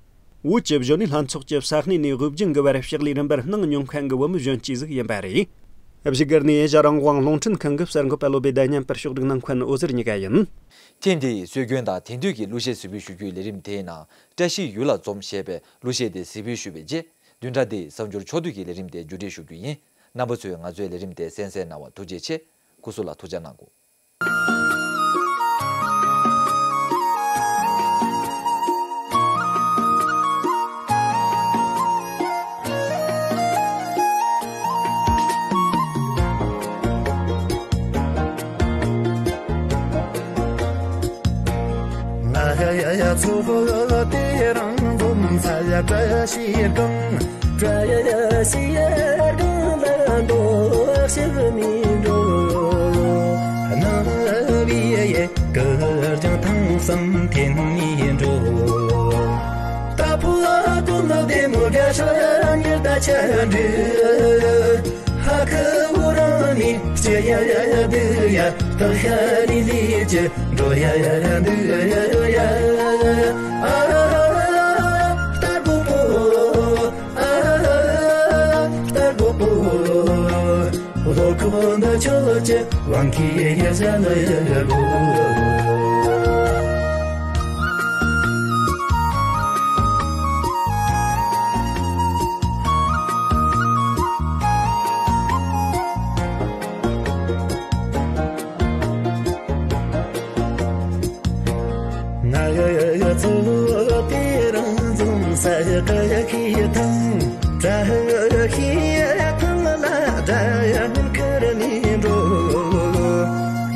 བོད་ཀྱི་གཞོན་ནུའི་ལྷན་ཚོགས་ཀྱི་ས་གནས་ནས་དབུས་རྒྱུན་གྱི་བར་ཕྱག་ལས་རིམ་པར་གནང་མྱོང་མཁན་གྱི་བུ་མོ་གཞོན་སྐྱེས་ཟིག་ཡིན་པ་རེད། བཞུགས་སྒར་ནས་ཨེ་ཤ་རང་དབང་རླུང་འཕྲིན་ཁང་གི་གསར་འགོད་པ་བློ་བདེ་ཟླ་མཉམ་པར་ཕྱོགས་སྒྲིག་གནང་མཁན་འོད་ཟེར་གཉིས་ཀ་ཡིན། ཐེངས་འདིའི་སྲོལ་རྒྱུན་དང་དེང་དུས་ཀྱི་གླུ་གཞས་གཟིགས་འབུལ་ཞུ་རྒྱུའི་ལས་རིམ་དེའི་ནང་བཀྲ་ཤིས་ཡུལ་ལ་འཛོམས་ཞེས་པའི་གླུ་གཞས་དེ་གཟིགས་འབུལ་ཞུས་པའི་རྗེས། བདུན་ཕྲག་འདིའི་གསར་འགྱུར་ཕྱོགས་བསྡུས་ཀྱི་ལས་རིམ་དེ་མཇུག་སྒྲིལ་ཞུ་རྒྱུ་ཡིན། རྣམ་པ་ཚོས་ང་ཚོའི་ལས་རིམ་དེ་གསན་གཟིགས་གནང་བར་ཐུགས་རྗེ་ཆེ། སྐུ་གཟུགས་ལ་ཐུགས་ཅག་གནང་དགོས། ང་ཡ་ཡ་ཚོ་དེ་རང་འཛོམས་ས་ཡ་བཀྲ་ཤིས་སྒང་། བཀྲ་ཤིས་སྒང་ལ་འགྲོ་ཞིག་མི་འགྲོ། ནང་བི་ཡེ་ཀར་ཀྱང་ཐང་སང་འཐེན་མི་འགྲོ། ད་ཕུ་ཀུ་ལ་དེ་མོ་རྒྱ་ཤ་ཉེར་ད་ཆ་འདྲི། ཧ་ཁ་འུ་རང་ནི་ཅི་ཡ་ཡ་ཡ་འདི་ཡ། ད་ཤ་ནི་ལི་ཅི་འགྲོ་ཡ་ཡ་ཡ་འདི་ཡ་ཡ། ཨ་ཧ་ཧ་ཧ། སྟར་པོ་པོ། ཨ་ཧ་ཧ་ཧ། སྟར་པོ་པོ། ལོ་ཁོ་འདི་ཆོ་ཅི་ཝང་ཁི་ཡ་ཡ་ལ་ཡ་གོ། ང་ཡ་ཡ་ཚོ་དེ་རང་འཛོམས་ས་ཡ་ཀ་ཡ་ཁི་ཐང་། ད་ཧ་ཧི་ཐང་ལ་ད་ཡང་ཁར་ནི་འགྲོ།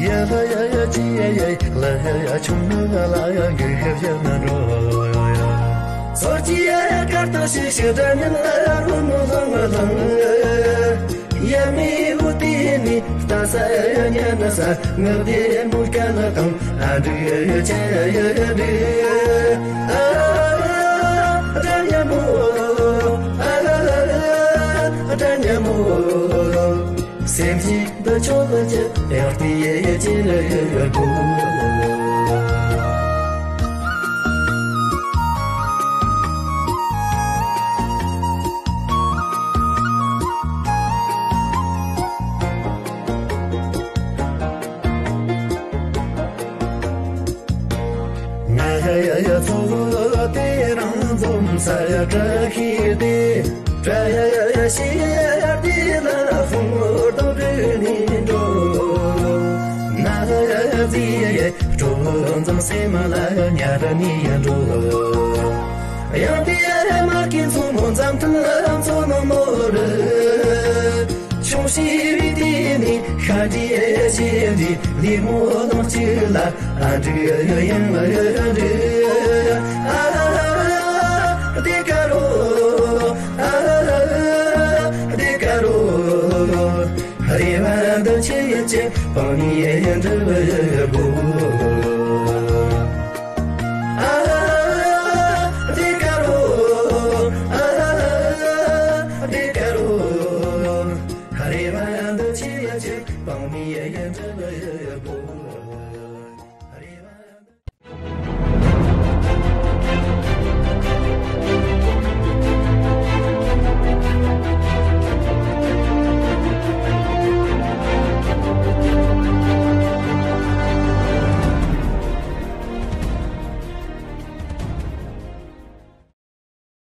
ཡ་ལ་ཡ་ཡ་ཅི་ཡ་ཡ་ལ་ཡ་ཡ་ཆུང་ན་ལ་ཡ་གི་ཧེ་ཡ་ན་འགྲོ། སོ་ཅི་ཡ་ཡ་ཀར་ཏོ་ཤི་ཤི་ད་ཉན་ལ་རུ་མོ་ལང་ལང་། ཡ་མི་འུ་ཏི་ནི་ལྟ་ས་ཡ་ཉན་ས་ངག་དེ་མུ་ཀ་ལ་དང་ཨ་འདྲི་ཡ་ཡ་ཆ་ཡ་ཡ་ཡ་འདྲི། ཨ་ད་ཉ་མོ། ཨ་ད་ཉ་མོ། སེམས་ཤིག་ཏུ་ཆོག་ཅི་ཡག་ཏི་ཡེ་ཡེ་ཅི་ལ་ཡོད་ཡོད་དུ། ང་ཡ་ཡ་ཚོ་དེ་རང་འཛོམས་ས་ཡ་བཀྲ་ཤིས་དེ། བཀྲ་ཤིས་དེ་ལ་ཧོང་དང་བྲོས་ནས་འགྲོ། ན་ཟི་ཡ་སྤྲོ་འཛིན་སེམས་ལ་ཉར་ནས་འགྲོ། ཡང་དེ་མ་སྐྱེས་མཚོ་མོ་འཛམ་ཐང་ལ་མཚོ་ནང་མོ་རུ། ཆུང་ཤེས་པའི་དུས་ནས་ཤ་འདྲིས་ཞེ་འདྲིས་ལི་མོ་ནང་གཅིག་ལ་ཨ་འདྲི་ཡང་ཨ་འདྲི། ཨ་དེ་ཀ་རོ། ཨ་དེ་ཀ་རོ། རེ་བ་འདི་ཆེ་ཡེ་ཆེ་པང་ནི་ཡེ་འདྲི་བ་ཡེ་བོ།